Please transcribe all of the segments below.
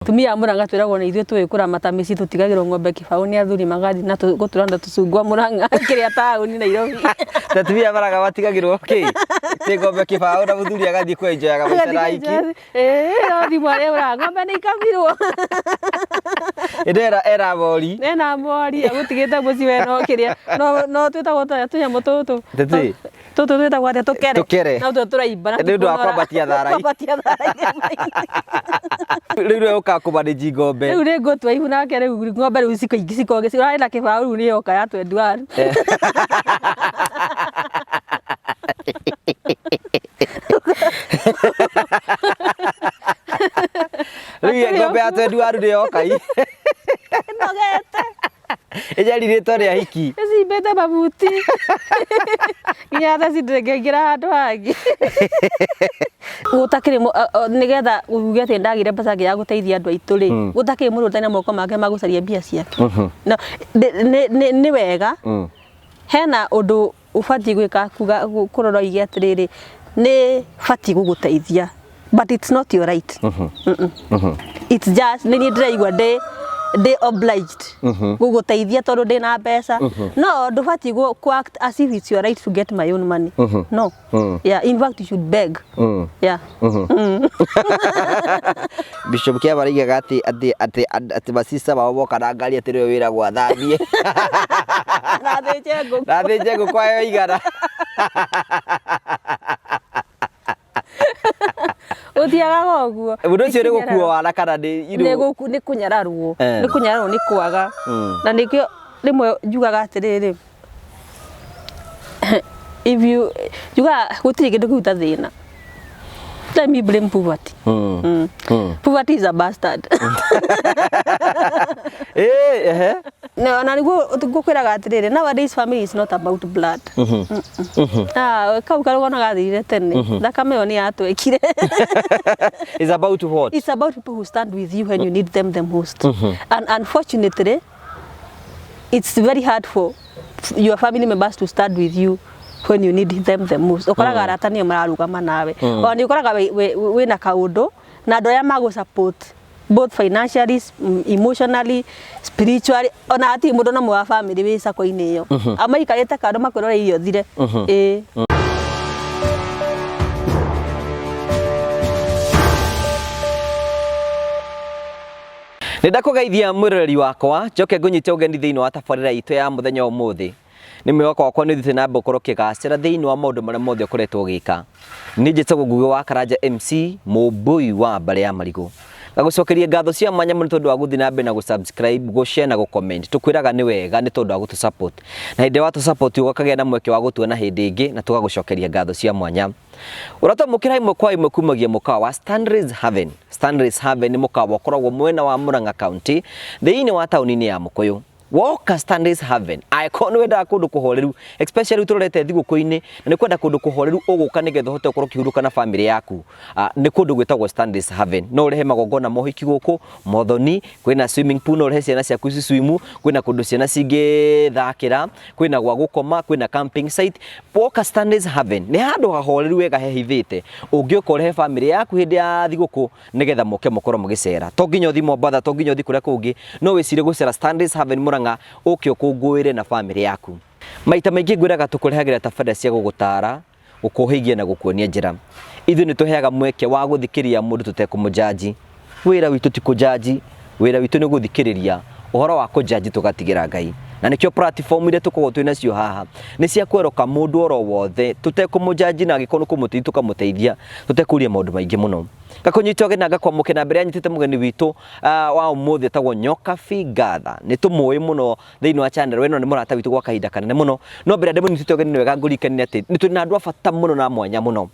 Atumia a Murang'a twĩragwo nĩ ithuĩ tũĩ kũramata mĩciĩ tũtigagĩrwo ng'ombe kĩbaũ nĩ athuri magathiĩ na gũtũranda tũcungwa Murang'a kĩrĩa taũni Nairobi. Ta atumia a Murang'a matigagĩrwo kĩ? Ti ng'ombe kĩbaũ na mũthuri agathiĩ kwenjoyaga maica na hiki. Ĩĩ no thimũ arĩa ũraga ng'ombe nĩ ikamirwo. Ĩndĩ era era mori. Ena mori agũtigĩte mũciĩ we no kĩrĩa no no twĩtagwo tũnyamũ tũtũ. Tũtĩ? Tũtũ twĩtagwo atĩa tũkere. Tũkere. No tuo tũraimba na Nĩ ũndũ wa tũkũnora. kwambatia thara. Kwambatia thara irĩma-inĩ. Rĩu nĩwe ũkaga kũmanĩnji ng'ombe. Rĩu nĩ ngũtua ihu nake rĩu ng'ombe rĩu cikoge cirarĩ na kĩbaũ rĩu nĩ yoka ya 21. Rĩu ng'ombe ya 21 nĩ yoka. Nogete. Ĩnyarirĩtwo nĩ ahiki. Ĩcimbĩte mabuti. Nginya thaa ici ndĩngĩingĩra handũ hangĩ. Gũtakĩrĩ nĩgetha uge atĩ ndagĩire mbeca ngĩaga gũteithia andũ aitũ rĩ, gũtakĩrĩ mũndũ ũtarĩ na moko make ma gũcaria mbia ciake. No, nĩ wega hena ũndũ ũbatiĩ gwĩka kuga kũrora ũige atĩrĩrĩ, nĩ batiĩ gũgũteithia but it's not your right. Mm-mm. It's just nĩ niĩ ndĩraigua ndĩ obliged gũgũteithia tondũ ndĩ na mbeca no ndũbatiĩ kũ act as if it's your right to get my own money. No. Yeah, in fact you should beg. Yeah. Bishop Kĩama araigaga atĩ atĩ atĩ atĩ masista mao moka na ngari atĩ nĩwe wĩragwo athambie. Na thĩnje ngũkũ. Na thĩnje ngũkũ ayo igana. Gũtiagaga ũguo. Mũndũ ũcio nĩ gũkuo wara kana nĩ nĩ gũku nĩ kũnyararwo. Nĩ kũnyararwo nĩ kwaga. Na nĩkĩo rĩmwe njugaga atĩrĩrĩ, if you njugaga gũtirĩ kĩndũ kĩu ta thĩna. Let me blame poverty. Poverty is a bastard. Ehe. Na nĩguo ngũkwĩraga atĩrĩrĩ, nowadays family is not about blood. Ah, kau karũgano gathirire tene. Thakame ĩyo nĩ yatwekire. It's about what? It's about people who stand with you when you need them the most. And unfortunately, it's very hard for your family members to stand with you when you need them the most. Ũkoraga arata nĩo mararũgama nawe. Ona nĩ ũkoraga wĩna kaũndũ na andũ arĩa magũ support both financially, emotionally, spiritually, ona hatirĩ mũndũ na ũmwe wa family wĩ sako-inĩ ĩyo. Maikarĩte kando makwĩrora irio thire. Ĩĩ. Nĩ ndakũgeithia mwĩroreri wakwa njoke ngũnyite ũgeni thĩinĩ wa tabarĩra itũ ya mũthenya ũmũthĩ. Nĩ mwĩhoko wakwa nĩ ũthiĩte na mbere gũkorwo ũkĩgacĩra thĩinĩ wa maũndũ marĩa mothe ũkoretwo ũgĩka. Niĩ njĩtagwo Ngugi wa Karanja MC, mũmbũi wa mbarĩ ya marigũ. Ngagũcokeria ngatho cia mwanya mũno tondũ wa gũthiĩ na mbere na gũ-subscribe, gũ-share na gũ-comment. Tũkwĩraga nĩ wega nĩ tondũ wa gũtũ support. Na hĩndĩ ĩrĩa watũ support ũgakagĩa na mweke wa gũtuona hĩndĩ ĩngĩ na tũgagũcokeria ngatho cia mwanya. Ũratwamũkĩra ĩmwe kwa ĩmwe kumagia mũkawa wa Stanley's Haven. Stanley's Haven nĩ mũkawa ũkoragwo mwena wa Murang'a County thĩinĩ wa taũni-inĩ ya Mũkũyũ. Woka Stanley's Haven, angĩkorwo nĩ wendaga kũndũ kũhoreru, especially tũrorete thigũkũ-inĩ, na nĩ kwenda kũndũ kũhoreru ũgũka nĩgetha ũhote gũkorwo ũkĩhurũka na famĩlĩ yaku, nĩ kũndũ gwĩtagwo Stanley's Haven. No ũrehe magongona ma ũhiki gũkũ, mothoni, kwĩna swimming pool no ũrehe ciana ciaku ci swim, kwĩna kũndũ ciana cingĩthakĩra, kwĩna gwa gũkoma, kwĩna camping site. Woka Stanley's Haven, nĩ handũ hahoreru wega hehithĩte, ũngĩũka ũrehe famĩlĩ yaku hĩndĩ ya thigũkũ, nĩgetha mũke mũkorwo mũgĩcera. To nginya ũthiĩ Mombatha, to nginya ũthiĩ kũrĩa kũngĩ, no wĩcirie gũcera Stanley's Haven Murang'a, ũke ũkũngũĩre na famĩlĩ yaku. Maita maingĩ ngwĩraga tũkũrehagĩra tabarĩra cia gũgũtara, gũkũhĩgia na gũkuonia njĩra. Ithuĩ nĩ tũheaga mweke wa gũthikĩrĩria mũndũ tũtekũmũjanji. Wĩra witũ ti kũjanji, wĩra witũ nĩ gũthikĩrĩria. Ũhoro wa kũjanji tũgatigĩra Ngai. Na nĩkĩo platform iria tũkoragwo twĩ nacio haha nĩ cia kweroka mũndũ oro wothe tũtekũmũjanji na angĩkorwo nĩ kũmũteithia tũkamũteithia tũtekũria maũndũ maingĩ mũno. Ngakũnyita ũgeni na ngakwamũkĩra na mbere nyitĩte mũgeni witũ wa ũmũthĩ etagwo Nyokabi Ngatha. Nĩ tũmũĩ mũno thĩinĩ wa channel ĩno, nĩ mũrata witũ gwa kahinda kanene mũno. No mbere ya ndĩmũnyitĩte ũgeni nĩ wega ngũririkanie atĩ nĩ tũrĩ na andũ a bata mũno na mwanya mũno.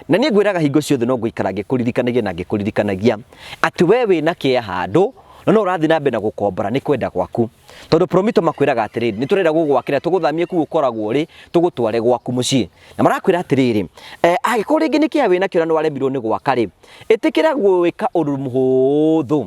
Na niĩ ngwĩraga hingo ciothe no ngũikara ngĩkũririkanagia na ngĩkũririkanagia atĩ we wĩna kĩa handũ na no ũrathiĩ na mbere na gũkombora nĩ kwenda gwaku. Tondũ Promito makwĩraga atĩrĩrĩ, nĩ tũrenda gũgwakĩra tũgũthamie kũu ũkoragwo ũrĩ tũgũtware gwaku mũciĩ. Na marakwĩra atĩrĩrĩ, angĩkorwo rĩngĩ nĩ kĩa wĩnakĩo na nĩ waremirwo nĩ gwaka rĩ, ĩtĩkĩra gwĩka ũndũ mũhũthũ.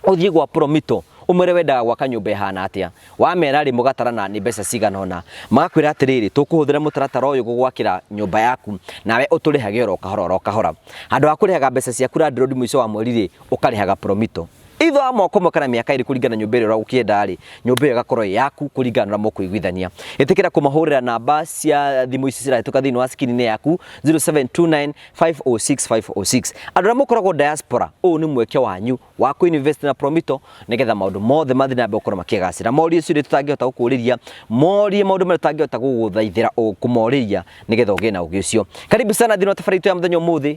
Ũthiĩ gwa Promito Ũmwĩre wendaga gwaka nyũmba ĩhana atĩa. Wamera rĩ, mũgatarana nĩ mbeca cigana ũna. Magakwĩra atĩrĩrĩ, tũkũhũthĩra mũtaratara ũyũ gũgwakĩra nyũmba yaku, nawe ũtũrĩhage oro kahora oro kahora. Handũ ha kũrĩhaga mbeca ciaku landlord mũico wa mweri rĩ, ũkarĩhaga promito. Either wa mwaka ũmwe kana mĩaka ĩrĩ kũringana na nyũmba ĩrĩa ũragũkĩenda rĩ, nyũmba ĩyo ĩgakorwo ĩ yaku kũringana na ũrĩa mũkũiguithania. Ĩtĩkĩra kũmahũrĩra namba cia thimũ ici cirahĩtũka thĩinĩ wa screen-inĩ yaku 0729 506 506. Andũ arĩa mũkoragwo diaspora, ũyũ nĩ mweke wanyu wa kũ invest na Promito nĩgetha maũndũ mothe mathiĩ na mbere gũkorwo makĩgacĩra. Morie ciũria tũtangĩhota gũkũrĩria, morie maũndũ marĩa tũtangĩhota gũgũthaithĩra kũmorĩria nĩgetha ũgĩe na ũgĩ ũcio. Karibu sana thĩinĩ wa tabarĩra itũ ya mũthenya ũmũthĩ.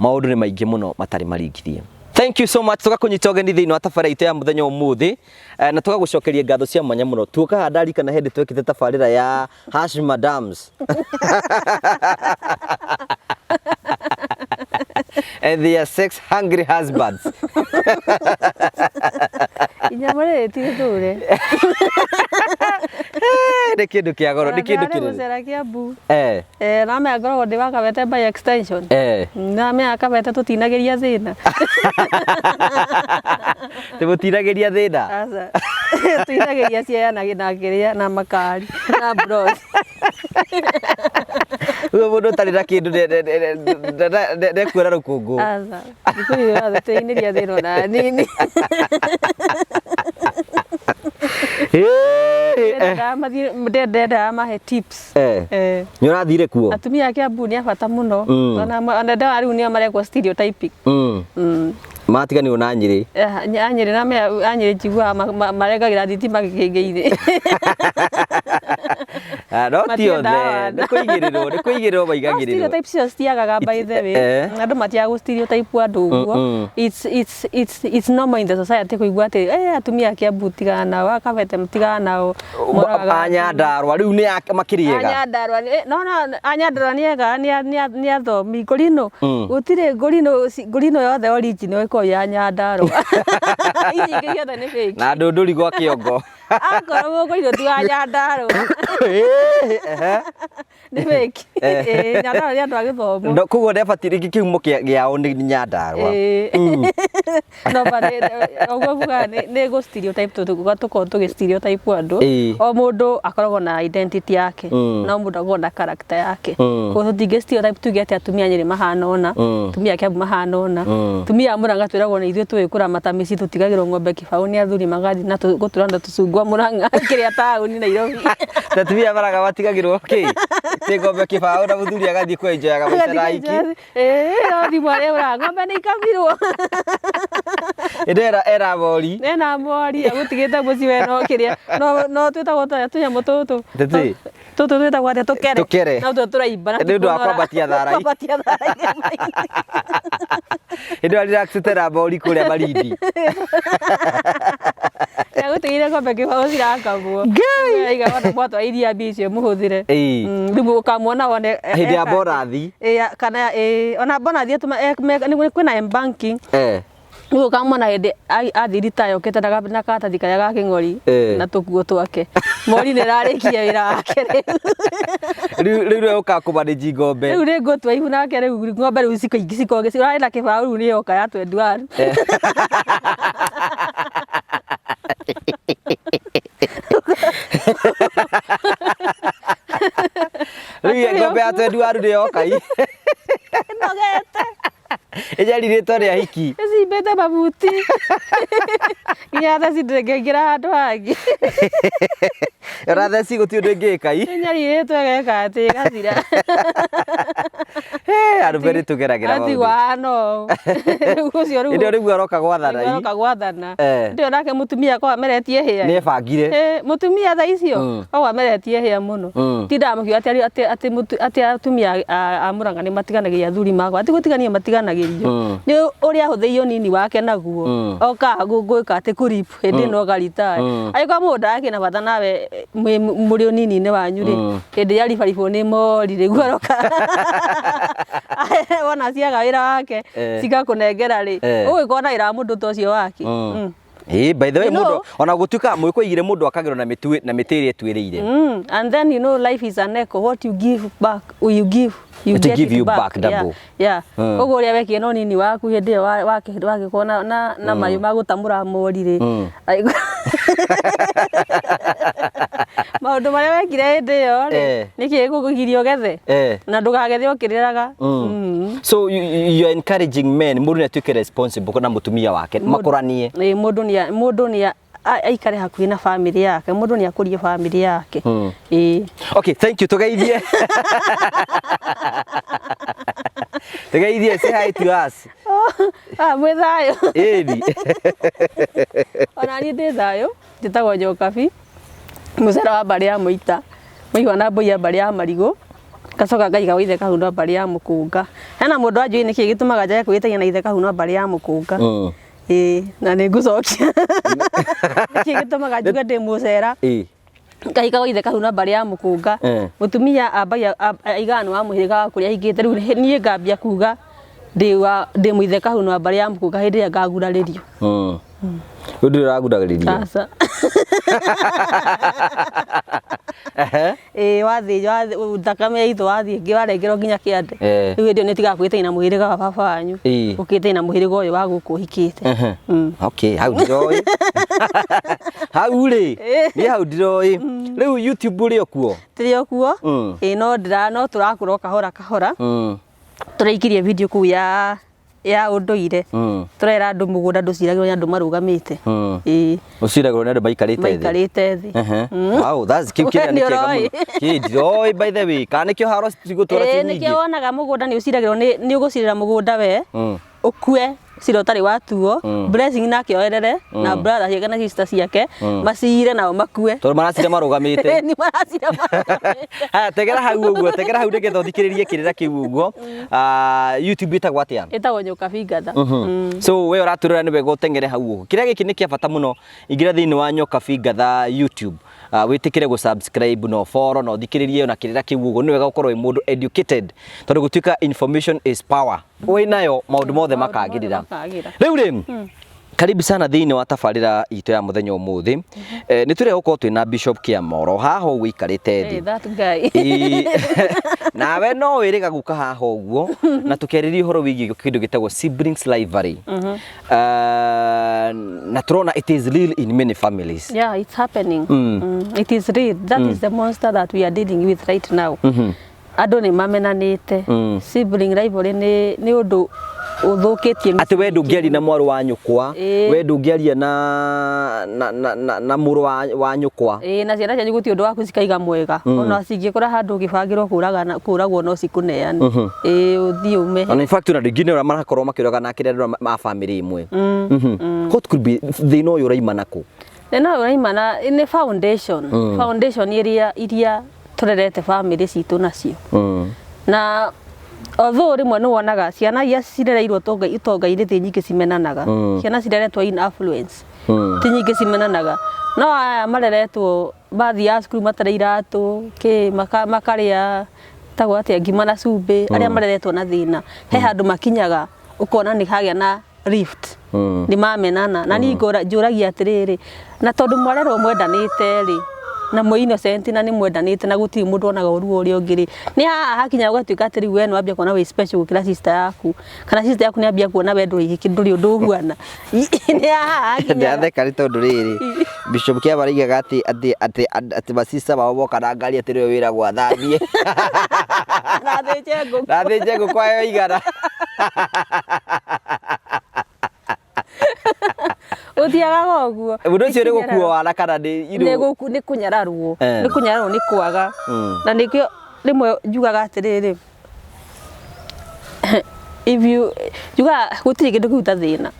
Maũndũ nĩ maingĩ mũno matarĩ maringithie. Thank you so much tũgakũnyita ũgeni thĩinĩ wa tabarĩra itũ ya mũthenya ũmũthĩ na tũgagũcokeria ngatho cia mwanya mũno. Tuoka ndarikana hĩndĩ twekĩte tabarĩra ya Hash Madams. And their sex hungry husbands. Inyamũ rĩrĩ ti rĩthure. Nĩ kĩndũ kĩa goro, nĩ kĩndũ kĩnene. Gũcera Kiambu. Eh. Eh, na me ngoragwo ndĩ wa Kabete by extension. Eh. Na me Kabete tũtinagĩria thĩna. Tũmũtinagĩria thĩna. Aca. Tũinagĩria ciaya na na kĩrĩa na makari na bros. Rĩu mũndũ ũtarĩ na kĩndũ ndekuona rũkũngũ. Aca. Gĩkũyũ yothe tũinĩria thĩna ona nini. Ndendaga mahe tips. Eh. Nĩ ũrathire kuo? Atumia a Kiambu nĩ a bata mũno. Ona ndawa rĩu nĩo marekwo stereotyping. Matiganirwo na Nyĩrĩ. A Nyĩrĩ na a Nyĩrĩ njiguaga marengagĩra thitima gĩkĩngĩ-inĩ. No ti othe, nĩ kũigĩrĩrwo, nĩ kũigĩrĩrwo maigagĩrĩrwo. Stereotypes icio citiagaga by the way. Andũ matiagaga gũ stereotype andũ ũguo. It's normal in the society kũigua atĩ atumia a Kiambu tigana nao, a Kabete tigana nao. A Nyandarua rĩu nĩ makĩrĩ ega. A Nyandarua no no a Nyandarua nĩ ega nĩ athomi. Ngũrinũ gũtirĩ ngũrinũ ngũrinũ yothe original ĩkoragwo ya Nyandarua. Ici ingĩ ciothe nĩ fake. Na ndũndũri gwa kĩongo. Akorwo mũngũrinũ ti wa Nyandarua. Nĩ fake. Nyandarua nĩ andũ a gĩthomo. No koguo ndebatiĩ rĩngĩ kĩhumo kĩao nĩ Nyandarua. No but ũguo nguga nĩ gũ stereotype tũkoragwo tũgĩ stereotype andũ. O mũndũ akoragwo na identity yake na o mũndũ akoragwo na character yake. Koguo tũtingĩ stereotype tuge atĩ atumia a Nyĩrĩ mahana ũna, atumia a Kiambu mahana ũna. Atumia a Mũrang'a twĩragwo nĩ ithuĩ tũĩ kũramata mĩciĩ tũtigagĩrwo ng'ombe kĩbaũ nĩ athuri magathiĩ na gũtũranda tũcungwa Mũrang'a kĩrĩa taũni Nairobi. Atumia a Mũrang'a matigagĩrwo kĩ? Ti ng'ombe kĩbaũ na mũthuri agathiĩ kũ enjoy-aga maica na hiki. Ĩĩ no thimũ arĩa ng'ombe nĩ ikamirwo. Ĩndĩ era mori. Ena mori agũtigĩte mũciĩ we no kĩrĩa no twĩtagwo tũnyamũ tũtũ. Tũtĩ. Tũtũ twĩtagwo atĩa tũkere. Tũkere. No tũo tũraimba na Nĩ ũndũ wa kwambatia tharai. Kwambatia tharai. Hĩndĩ ĩyo relax na mori kũrĩa Malindi. Agũtigĩire ng'ombe kĩbaũ cirakamwo. Ngai. Aiga wona mwatwara iria mbia icio mũhũthĩre. Rĩu ũkamwona wone. Hĩndĩ ya bonathi. Ĩĩ kana ĩĩ ona bonathi kwĩna m-banking. Rĩu ũkamwona hĩndĩ athiĩ ritaya okĩte na karatathi karĩa ga kĩng'ori na tũkuo twake. Mori nĩ ĩrarĩkia wĩra wake rĩu. Rĩu rĩu nĩwe ũkaga kũ manage ng'ombe. Rĩu nĩ ngũtua ihu nake rĩu ng'ombe rĩu cikorwo ũrarĩ na kĩbaũ rĩu nĩ yoka ya 21. Rĩu ng'ombe ya 21 nĩ yoka. Ĩnogete. Ĩnyarirĩtwo nĩ ahiki. Ĩcimbĩte mabuti. Nginya theci ndĩngĩingĩra handũ hangĩ. Ona theci gũtirĩ ũndũ ĩngĩka i. Ĩnyarirĩtwo ĩgeka atĩ ĩgathira. Arũme nĩ tũgeragĩra maũndũ. Atigwo no. Rĩu ũcio rĩu. Hĩndĩ ĩyo nĩguo aroka gwathana. Nĩguo aroka gwathana. Hĩndĩ ĩyo nake mũtumia akoragwo ameretie hĩa. Nĩ ebangire. Mũtumia thaa icio akoragwo ameretie hĩa mũno. Tindaga mũkiuga atĩ atĩ atumia a Murang'a nĩ matiganagĩria athuri makwa. Ti gũtigania matiganagĩrio. Nĩ ũrĩa ahũthĩirie ũnini wake naguo. Okaga gwĩka atĩ kũ rip hĩndĩ ĩno ũgaritaya. Angĩkorwo mũndũ ndarakĩrĩ na bata nawe mũrĩ ũnini-inĩ wanyu rĩ, hĩndĩ ĩrĩa aribaribwo nĩ mori nĩguo aroka wona ciaga wĩra wake cigakũnengera rĩ, ũgũgĩkorwo na wĩra wa mũndũ ta ũcio wake? Ĩĩ, by the way, You know- mũndũ ona gũtuĩka mũĩkũigire mũndũ akagĩrwo na mĩtĩ na mĩtĩ ĩrĩa ĩtuĩrĩire. And then you know life is an echo. What you give back, you give, you It get give it you back. back double. Yeah. Yeah. Koguo ũrĩa wekire no nini waku hĩndĩ ĩyo wagĩkorwo na mayũ ma gũtamũra mori rĩ. Maũndũ marĩa wekire hĩndĩ ĩyo rĩ, nĩkĩ gĩkũgiria ũgethe? Na ndũkagethe ũkĩrĩraga. So you are encouraging men mũndũ nĩ atuĩke responsible na mũtumia wake makũranie. Ĩĩ, mũndũ nĩ aikare hakuhĩ na family yake, mũndũ nĩ akũrie family yake. Ĩĩ. Okay, thank you. Tugeithie. Tugeithie, say hi to us. Ah, mwĩ thayũ. Ĩni. Ona niĩ ndĩ thayũ, njĩtagwo Njokabi, mũcere wa mbarĩ ya Mũita, mũigua na mbũi ya mbarĩ ya Marigũ, ngacoka ngaiga wa ithe Kahuno wa mbarĩ ya Mũkũnga. Hena mũndũ wanjũĩ nĩkĩ gĩtũmaga njage kwĩĩtagia na ithe Kahuno wa mbarĩ ya Mũkũnga. Ĩĩ, na nĩ ngũcokia. Nĩkĩ gĩtũmaga njuge ndĩ mũcera? Ngahika wa ithe Kahuno wa mbarĩ ya Mũkũnga. Mũtumia ambagia aigaga nĩ wa mũhĩrĩga wa kũrĩa ahikĩte, rĩu niĩ ngambia kuga ndĩ mũithe Kahuno wa mbarĩ ya Mũkũnga hĩndĩ ĩrĩa ngagurarĩrio. Rĩu ndũrĩ ũragurarĩrio? Aca. Ehe. Ĩĩ, wathiĩ thakame itũ wathiĩ ĩngĩ warengerwo nginya kĩande. Rĩu hĩndĩ ĩyo nĩ tigaga kwĩtania na mũhĩrĩga wa baba wanyu. Ũkĩtania na mũhĩrĩga ũyũ wa gũkũ ũhikĩte. Okay, hau ndiroĩ. Hau rĩ, niĩ hau ndiroĩ. Rĩu YouTube ũrĩ o kuo? Tũrĩ o kuo. Ĩĩ, no tũrakũra o kahora kahora. Tũraikirie video kũu ya ũndũire. Tũrera andũ mũgũnda ndũciragĩrwo nĩ andũ marũgamĩte. Ĩĩ. Ũciragĩrwo nĩ andũ maikarĩte thĩ. Maikarĩte thĩ. Wow, that's kĩu kĩrĩa nĩ kĩega mũno. Kĩ ndiroĩ by the way, kana nĩkĩo haro cigũtũra ci nyingĩ. Nĩkĩo wonaga mũgũnda nĩ ũciragĩrwo nĩ ũgũcirĩra mũgũnda we. Ũkue cira ũtarĩ watuo, Blessing nake oerere na brother ciake na sister ciake macire nao makue. Tondũ maracira marũgamĩte. Nĩ maracira marũgamĩte. Haya, tegera hau ũguo, tegera hau nĩgetha ũthikĩrĩrie kĩrĩra kĩu ũguo. YouTube ĩtagwo atĩa? Ĩtagwo Nyokabi Ngatha. So we ũratũrora nĩ wega ũteng'ere hau ũguo. Kĩrĩa gĩkĩ nĩ kĩa bata mũno, ingĩra thĩinĩ wa Nyokabi Ngatha YouTube. Wĩtĩkĩre gũ subscribe na follow na ũthikĩrĩrie ona kĩrĩra kĩu ũguo. Nĩ wega gũkorwo wĩ mũndũ educated tondũ gũtuĩka information is power. Wĩ nayo maũndũ mothe makagĩrĩra. Rĩu rĩ, karibu sana thĩinĩ wa tabarĩra itũ ya mũthenya ũmũthĩ. Nĩ tũrĩa gũkorwo twĩna Bishop Kĩamoro haha ũguo ikarĩte thĩ. That guy. Nawe no wĩrĩga gũka haha ũguo na tũkĩarĩria ũhoro wĩgiĩ kĩndũ gĩtagwo siblings rivalry. Na tũrona it is real in many families. Yeah, it's happening. It is real. That is the monster that we are dealing with right now. Andũ nĩ mamenanĩte. Sibling rivalry nĩ ũndũ ũthũkĩtie. Atĩ we ndũngĩaria na mwarĩ wa nyũkwa, we ndũngĩaria na mũrũ wa nyũkwa. Ĩĩ, na ciana cianyu gũtirĩ ũndũ waku cikaiga mwega. Ona cingĩkora handũ ũgĩbangĩrwo kũragwo no cikũneane. Ĩĩ, ũthiĩ ume. Ona in fact ona andũ aingĩ nĩ marakorwo makĩũraga na kĩrĩa andũ a family ĩmwe. What could be thĩna ũyũ ũraima nakũ? Thĩna ũyũ ũraima na nĩ foundation. Foundation iria tũrerete family citũ nacio. Na although rĩmwe nĩ wonaga ciana iria cirereirwo itonga-inĩ ti nyingĩ cimenanaga. Ciana cireretwo in affluence ti nyingĩ cimenanaga. No aya mareretwo mathiaga cukuru matarĩ iratũ kĩ makarĩa tagwo atĩa ngima na cumbĩ, arĩa mareretwo na thĩna, he handũ makinyaga ũkona nĩ hagĩa na rift. Nĩ mamenana. Na niĩ njũragia atĩrĩrĩ, na tondũ mwarerwo mwendanĩte rĩ, na mwĩ innocent na nĩ mwendanĩte na gũtirĩ mũndũ onaga ũru ũrĩa ũngĩ rĩ, nĩ haha hakinya ũgatuĩka atĩ rĩu we nĩ wambia kuona wĩ special gũkĩra sister yaku, kana sister yaku nĩ ambia kuona we ndũrĩ ũndũ ũhuana. Nĩ haha hakinyaga. Ndĩratheka nĩ tondũ rĩrĩ, Bishop Kĩama araugaga atĩ masista mao moka na ngari atĩ nĩwe wĩragwo athambie. Na athĩnje ngũkũ. Na athĩnje ngũkũ ayo igana. Gũtiagaga ũguo. Mũndũ ũcio nĩ gũkuo wana kana nĩ Nĩ kũnyararwo. Nĩ kũnyararwo nĩ kwaga. Na nĩkĩo rĩmwe njugaga atĩrĩrĩ, if you njugaga gũtirĩ kĩndũ kĩu ta thĩna.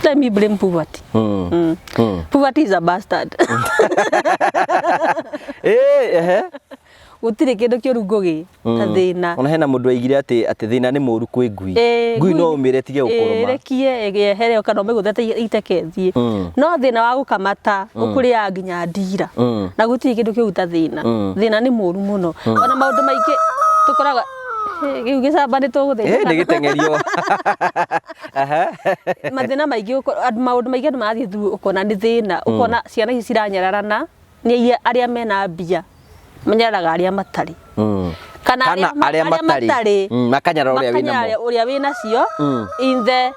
Let me blame poverty. Poverty is a bastard. Gũtirĩ kĩndũ kĩũru Ngũgĩ ta thĩna. Ona hena mũndũ waigire atĩ thĩna nĩ mũũru kwĩ ngui. Ngui no ũmĩre ĩtige gũkũrũma. Ĩrekie ĩyehere kana ũmĩgũthe ĩteke ĩthiĩ. No thĩna wa gũkamata ũkũrĩaga nginya ndira. Na gũtirĩ kĩndũ kĩũru ta thĩna. Thĩna nĩ mũũru mũno. Ona maũndũ maingĩ tũkoraga Gĩu gĩcamba nĩ tũgũthĩnjana. Nĩ gĩteng'erio. Aha. Mathĩna maingĩ maũndũ maingĩ andũ marathiĩ through, ũkona nĩ thĩna, ũkona ciana ici ciranyararana nĩ iria arĩa mena mbia manyararaga arĩa matarĩ, kana Kana arĩa matarĩ. Makanyarara ũrĩa wĩnamo. Makanyarara ũrĩa wĩnacio in the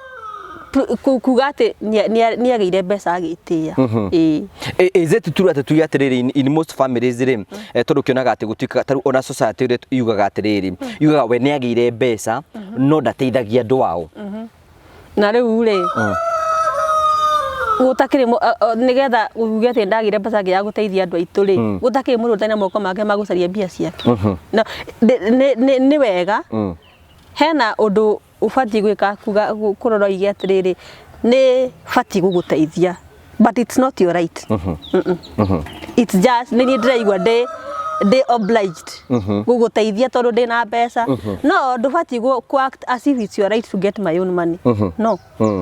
kuga atĩ nĩ agĩire mbeca agĩtĩĩa, ĩĩ. Is it true atĩ tuge atĩrĩrĩ, in most families rĩ, tondũ ũkĩonaga atĩ gũtuĩkaga tarĩu ona society ũrĩa yugaga atĩrĩrĩ, yugaga we nĩ agĩire mbeca no ndateithagia andũ ao? Na rĩu rĩ, gũtakĩrĩ nĩgetha uge atĩ ndagĩire mbeca ngĩaga gũteithia andũ aitũ rĩ, gũtakĩrĩ mũndũ ũtarĩ na moko make ma gũcaria mbia ciake. No, nĩ wega, hena ũndũ ũbatiĩ gwĩka, kuga kũrora ũige atĩrĩrĩ, nĩ batiĩ gũgũteithia, but it's not your right. It's just nĩ niĩ ndĩraigua ndĩ obliged gũgũteithia tondũ ndĩna mbeca, no ndũbatiĩ kũ act as if it's your right to get my own money. No.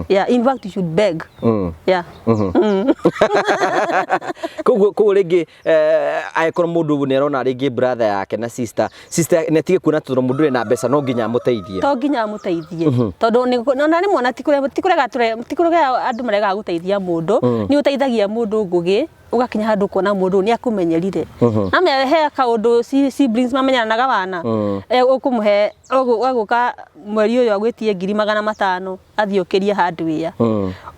Yeah, in fact you should beg. Yeah. Koguo rĩngĩ, angĩkorwo mũndũ nĩ arona rĩngĩ brother yake na sister nĩ atige kuona tondũ mũndũ ena mbeca no nginya amũteithie. To nginya amũteithie, tondũ ona rĩmwe ona ti kũrega andũ maregaga gũteithia mũndũ. Nĩ ũteithagia mũndũ ngũgĩ, ũgakinya handũ ũkona mũndũ nĩ akũmenyerire na me he kaũndũ siblings mamenyanaga wana. Ũkũmũhe, egũka mweri ũyũ agwĩtie 500,000 athiĩ ũkĩrie hardware,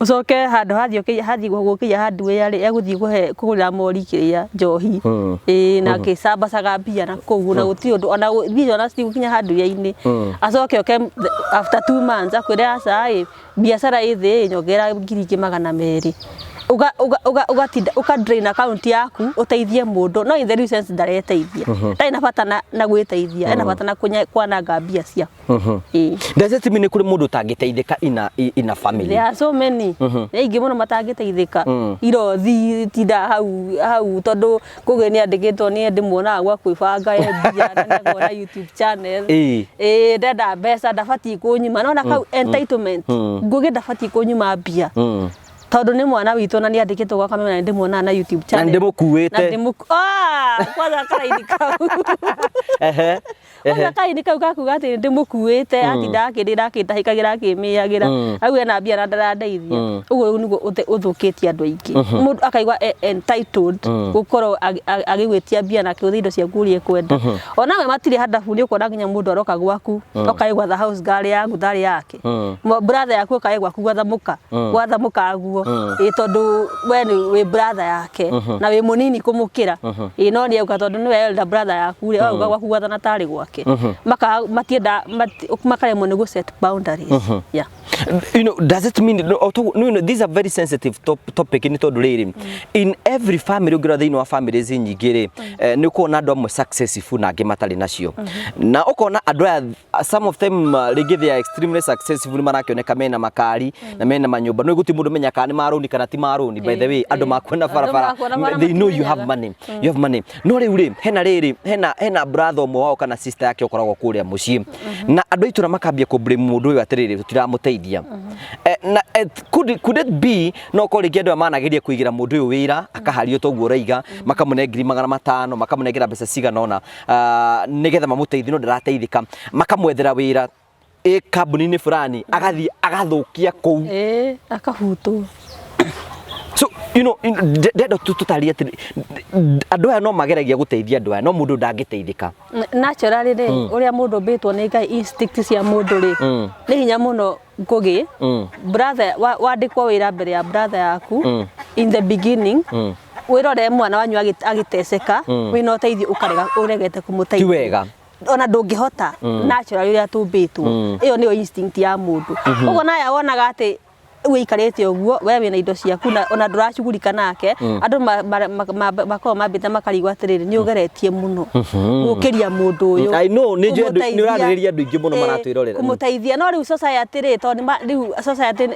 ũcoke handũ hathiĩ ũkĩria, hathiĩ gũkĩria hardware rĩ, egũthiĩ kũhe kũgũrĩra mori kĩrĩa njohi, ĩĩ, na akĩcambacaga mbia na kũu, na gũtirĩ ũndũ ona mbia ona citigũkinya hardware-inĩ. Acoke oke after 2 months akwĩre, aca ĩ, biacara ĩ thĩ ĩ, nyongerera ngiri ingĩ 200. Ugatinda uka drain account yaku ũteithie mũndũ, no in the real sense ndareteithia, ndarĩ na bata na gwĩteithia, ena bata na kwananga mbia ciaku, ĩĩ. Does it mean nĩ kũrĩ mũndũ ũtangĩteithĩka ina family? There are so many. Nĩ aingĩ mũno matangĩteithĩka. Irothi tinda hau hau tondũ kũgĩ nĩ andĩkĩtwo nĩ ndĩmuonaga gwa kwĩbanga e mbia na nĩakoragwo na YouTube channel. Ĩĩ, ndenda mbeca, ndabatiĩ kũnyima nona kau entitlement. Ngũgĩ ndabatiĩ kũnyima mbia tondũ nĩ mwana witũ na nĩ andĩkĩtwo gwa kameme na nĩ ndĩmuonaga na YouTube Na channel. Ndĩmũkuĩte. Na ah, kwanza karaini kau. Kwanza kaini kau gakuga atĩ ndĩmũkuĩte, atinda akĩndĩra, akĩndahĩkagĩra, akĩmĩagĩra au ena mbia na ndarandeithia. Ũguo nĩguo ũthũkĩtie andũ aingĩ. Mũndũ akaigua entitled gũkorwo agĩgwĩtia mbia na akĩhũthĩra indo ciaku ũrĩa ekwenda. Ona we matirĩ handabu, nĩ ũkuona nginya mũndũ aroka gwaku okae gwatha house girl yaku tharĩ yake. Brother yaku okae gwaku gwatha mũka, gwatha mũkaguo, ĩ, tondũ we nĩ wĩ brother yake na wĩ mũnini kũmũkĩra, ĩ, no nĩ auga tondũ nĩwe elder brother yaku rĩ, auga gwaku gwathana tarĩ gwake. Maka matienda makaremwo nĩ gũ set boundaries, yeah. Does it mean no, no, this is a very sensitive topic nĩ tondũ rĩrĩ, in every family, ũngĩrora thĩinĩ wa families nyingĩ rĩ, nĩ ũkuona andũ amwe successful na angĩ matarĩ nacio, na ũkona andũ aya, some of them, rĩngĩ they are extremely successful, nĩ marakĩoneka mena makari na mena manyũmba, no gũtirĩ mũndũ menya kana nĩ marũni kana ti marũni. By the way, andũ makuona Andũ barabara, makuona bara they know you have matimenyaga. money, you have money. No rĩu rĩ, hena rĩrĩ, hena brother ũmwe wao kana sister yake ũkoragwo kũrĩa mũciĩ, na andũ a itũra makambia kũ blame mũndũ ũyũ atĩrĩrĩ, tũtiramũteithia. Na could it be no korwo rĩngĩ andũ aya manageria kũigĩra mũndũ ũyũ wĩra akahario toguo ũraiga, makamũne 500,000, makamũnengera mbeca cigana ũna, nĩgetha mamũteithie, no ndarateithĩka, makamwethera wĩra ĩ kambuni-inĩ fulani, agathiĩ agathũkia kũu? Ĩĩ, akahutwo. So ndenda tũtarie atĩ andũ aya no mageragia gũteithia andũ aya, no mũndũ ndangĩteithĩka. Naturally rĩ, ũrĩa mũndũ ũmbĩtwo nĩ Ngai, instinct cia mũndũ rĩ, nĩ hinya mũno ngũgĩ brother wandĩkwo wĩra mbere ya brother yaku in the beginning, wĩrore mwana wanyu agĩteceka, wĩna ũteithio ũkarega, ũregete kũmũteithia. Ti wega. Ona ndũngĩhota, naturally ũrĩa tũmbĩtwo, ĩyo nĩyo instinct ya mũndũ. Ũguo naya wonaga atĩ wĩikarĩte ũguo, we wĩna indo ciaku na ona ndũracugurika nake, andũ makoragwo mambĩte makarigwo atĩrĩrĩ, nĩ ũgeretie mũno gũkĩria mũndũ ũyũ. I know, nĩ njũĩ nĩ kũmũteithia. Ũrarĩrĩria andũ aingĩ mũno maratwĩrorera. Kũmũteithia, no rĩu society rĩ, tondũ rĩu society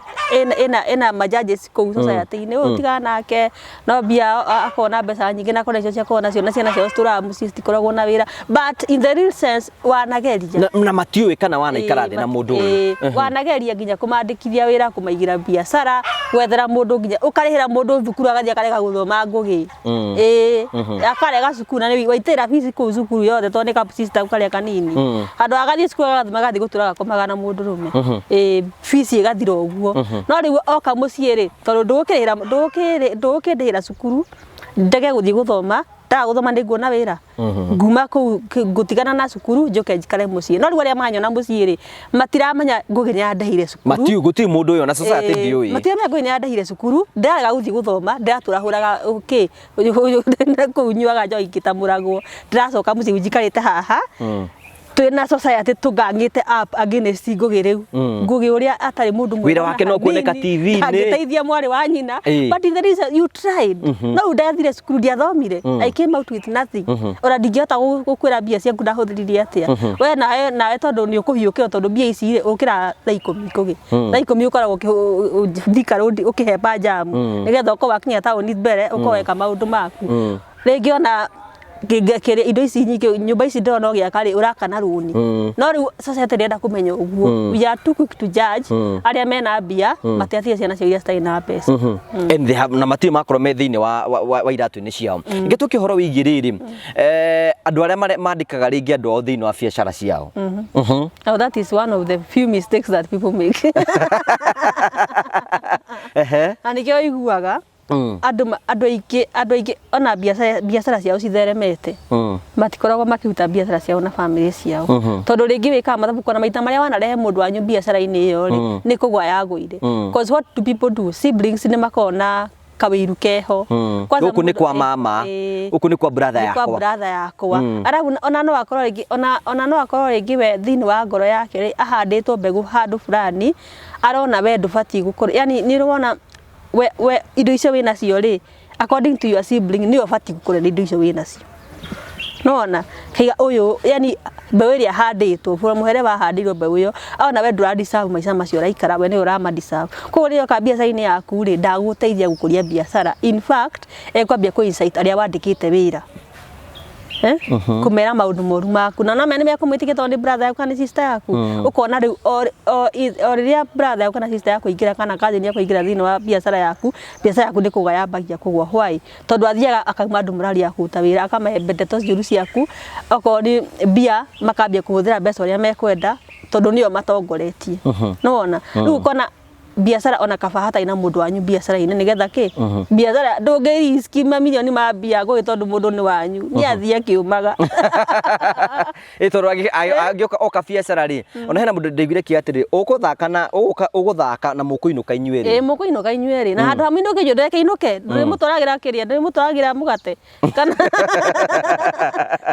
ĩna ma judges kũu society-inĩ, ũyũ tigana nake, no mbia akorwo na mbeca nyingĩ na kona icio ciakorwo nacio na ciana ciao citũraga mũciĩ citikoragwo na wĩra, but in the real sense wanageria. Na matiũĩ kana wanaikara thĩ na mũndũ ũyũ. Wanageria nginya kũmandĩkithia wĩra, kũmaigĩra biacara, gwethera mũndũ nginya ũkarĩhĩra mũndũ thukuru agathiĩ akarega gũthoma Ngũgĩ. Ĩĩ, akarega cukuru na nĩ waitĩrĩra fees kũu cukuru yothe tondũ nĩ ka sister karĩa kanini. Handũ agathiĩ cukuru agathoma agathiĩ gũtũra agakomaga na mũndũrũme. Ĩĩ, fees ĩgathira ũguo. No rĩu oka mũciĩ rĩ, tondũ ndũgũkĩrĩhĩra ndũgũkĩndĩhĩra cukuru, ndege gũthiĩ gũthoma, ndaga gũthoma nĩ nguona wĩra. Nguma kũu ngũtigana na cukuru njũke njikare mũciĩ. No rĩu arĩa manyona mũciĩ rĩ, matiramenya Ngũgĩ nĩ andĩhĩire cukuru. Matiu gũtirĩ mũndũ ũyũ na society ndiũĩ. Matiramenya Ngũgĩ nĩ andĩhĩire cukuru, ndĩrarega gũthiĩ gũthoma, ndĩratũra hũraga kĩ kũu nyuaga njohi ngĩtamũragwo. Ndĩracoka mũciĩ njikarĩte haha twĩna society tũgang'ĩte up against Ngũgĩ rĩu. Ngũgĩ ũrĩa atarĩ mũndũ mwega Wĩra wake no kuoneka TV-inĩ. Angĩteithia mwarĩ wa nyina. But in the reason you tried. No rĩu ndathire cukuru ndiathomire. I came out with nothing. Ona ndingĩhota gũkwĩra mbia ciaku ndahũthĩrire atĩa. We nawe tondũ nĩ ũkũhiũkĩrwo tondũ mbia ici rĩ ũkĩra thaa 10 Ngũgĩ. Thaa 10 ũkoragwo Thika Road ũkĩhemba njamu nĩgetha ũkorwo wakinya taũni mbere ũkorwo weka maũndũ maku. Rĩngĩ ona kĩrĩa indo ici nyingĩ nyũmba ici ndĩrona ũgĩaka rĩ ũraka na rũni. No rĩu society ndĩrenda kũmenya ũguo. We are too quick to judge arĩa mena mbia matiatige ciana ciao iria citarĩ na mbeca. And they have na matirĩ makorwo me thĩinĩ wa iratũ-inĩ ciao. Reke tũke ũhoro wĩgiĩ rĩrĩ, andũ arĩa mandĩkaga rĩngĩ andũ ao thĩinĩ wa biacara ciao. Now that is one of the few mistakes that people make. Na nĩkĩo ũiguaga andũ aingĩ ona biacara ciao citheremete matikoragwo makĩruta biacara ciao na family ciao tondũ rĩngĩ wĩkaga mathabu kona maita marĩa wanarehe mũndũ wanyu biacara-inĩ ĩyo rĩ nĩ kũgwa yagũire. Cause what do people do? Siblings nĩ makoragwo na kawĩiru keho. Gũkũ nĩ kwa mama, gũkũ nĩ kwa brother yakwa. Nĩ kwa brother yakwa. Arabu ona no akorwo rĩngĩ ona no akorwo rĩngĩ we thĩinĩ wa ngoro yake rĩ ahandĩtwo mbegũ handũ fulani arona we ndũbatiĩ gũkorwo, yani nĩ ũrona we indo icio wĩ nacio rĩ according to your sibling nĩwe ũbatiĩ gũkorwo na indo icio wĩ nacio. Nĩwona kaiga ũyũ yani mbeũ ĩrĩa ahandĩtwo bũrũri mũhere wahandĩirwo mbeũ ĩyo ona we ndũra deserve maica macio ũraikara we nĩwe ũrama deserve. Koguo rĩrĩa oka biacara-inĩ yaku rĩ ndagũteithia gũkũria biacara, in fact ekwambia kũ incite arĩa wandĩkĩte wĩra kũmera maũndũ moru maku na no mene nĩmekũmwĩtĩkia tondũ nĩ brother yaku kana sister yaku. Ũkona rĩu o rĩrĩa brother yaku kana sister yaku aingĩra kana cousin yaku aingĩra thĩinĩ wa biacara yaku, biacara yaku nĩ kũgwa yambagia kũgwa. Why? Tondũ athiaga akauma andũ morali ya kũruta wĩra akamahe ndeto njũru ciaku, okorwo nĩ mbia makambia kũhũthĩra mbeca ũrĩa mekwenda tondũ nĩo matongoretie. Nĩwona? Rĩu ũkona biacara ona kaba hatarĩ na mũndũ wanyu biacara-inĩ nĩgetha kĩ biacara ndũngĩ risk mamirioni ma mbia Ngũgĩ tondũ mũndũ nĩ wanyu nĩ athiĩ akĩũmaga. Ĩ tondũ angĩoka oka biacara rĩ, ona hena mũndũ ndaiguire akiuga atĩrĩrĩ, ũgũthaka na ũgũthaka na mũkũinũka inyuĩ erĩ. Ĩ mũkũinũka inyuĩ erĩ na handũ ha mũinũke inyuĩ ndũreke inũke, ndũrĩmũtwaragĩra kĩrĩa, ndũrĩmũtwaragĩra mũgate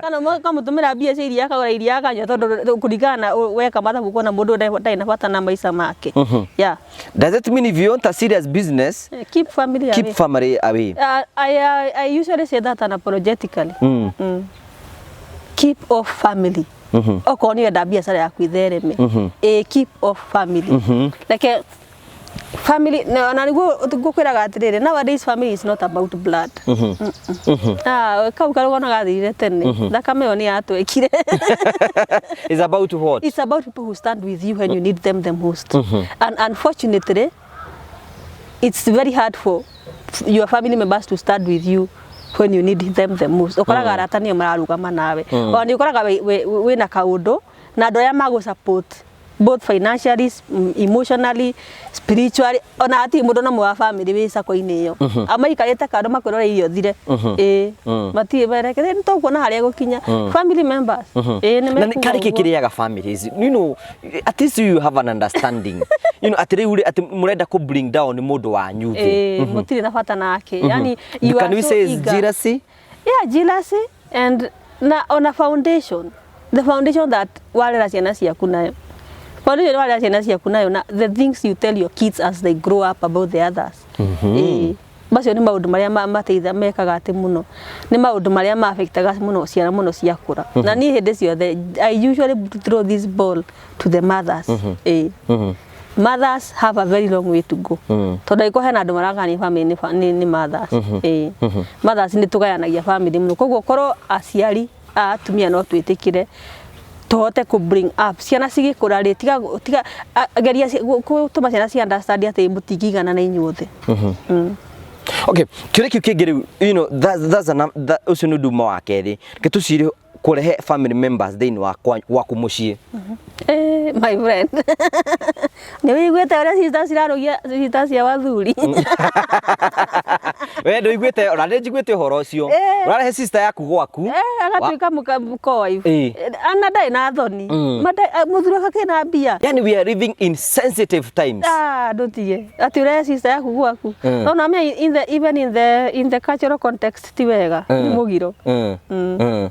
kana ũkamũtũmĩra mbia cia iria akagũra iria akanyua tondũ kũringana na weka mathabu ũkona mũndũ ndarĩ na bata na maica make. Yeah. Does it mean if you want a serious business, keep family keep away? Family away. I usually say that unapologetically. Keep off family. Okorwo nĩ wenda biacara yaku ithereme. Ĩ keep off family. Reke family na nĩguo ngũkwĩraga atĩrĩrĩ, nowadays family is not about blood. Ah, kau karũgano gathirire tene. Thakame ĩyo nĩ yatwekire. It's about what? It's about people who stand with you when you need them the most. And unfortunately, it's very hard for your family members to stand with you when you need them the most. Ũkoraga arata nĩo mararũgama nawe. Ona nĩ ũkoraga wĩna kaũndũ na andũ arĩa magũ support both financially, emotionally, spiritually, ona hatirĩ mũndũ na wa family wĩ sako-inĩ ĩyo. Amaikarĩte kando makwĩrora irio thire. Ĩĩ, matirĩ merekere nĩ tũkuona harĩa gũkinya. Family members. Ĩĩ nĩ Na mekuga karĩ kĩ ũguo. kĩrĩaga families, at least you have an understanding, atĩ rĩu rĩ atĩ mũrenda kũ bring down mũndũ wanyu thĩ. Ĩĩ, mũtirĩ na bata nake. Yani you Can are we so say it's eager. jealousy? Yeah, jealousy and na on a foundation. The foundation that warera ciana ciaku nayo. Foundation warera ciana ciaku nayo na the things you tell your kids as they grow up about the others. Ĩĩ. Macio nĩ maũndũ marĩa mateitha mekaga atĩ mũno. Nĩ maũndũ marĩa ma affectaga mũno ciana mũno ciakũra. Na niĩ hĩndĩ ciothe I usually throw this ball to the mothers. Ĩĩ. Mothers have a very long way to go. Tondũ angĩkorwo hena andũ maragania family nĩ mothers. Ĩĩ. Mothers nĩ tũgayanagia family mũno. Koguo korwo aciari a atumia no twĩtĩkĩre Tũhote kũ bring up ciana cigĩkũra rĩ, tiga tiga geria gũtũma ciana ci understand atĩ mũtingĩigana na inyuothe. Okay, kĩũria kĩu kĩngĩ rĩu, that's ũcio nĩ ũndũ ũmwe wa kerĩ. Reke tũcire kũrehe family members thĩinĩ wa gwaku mũciĩ. Eh, my friend, nĩ wĩiguĩte ũrĩa sisters cirarũgia sisters cia wathuri? We ndũiguĩte? Ona nĩ njiguĩte ũhoro ũcio. Ũrarehe sister yaku gwaku. Eh, agatuĩka mũka co-wife. Ana ndarĩ na thoni. Mũthuri wake akĩna mbia. Yani we are living in sensitive times. Ah, ndũtige atĩ ũrehe sister yaku gwaku. No na me in the even in the cultural context ti wega, nĩ mũgiro.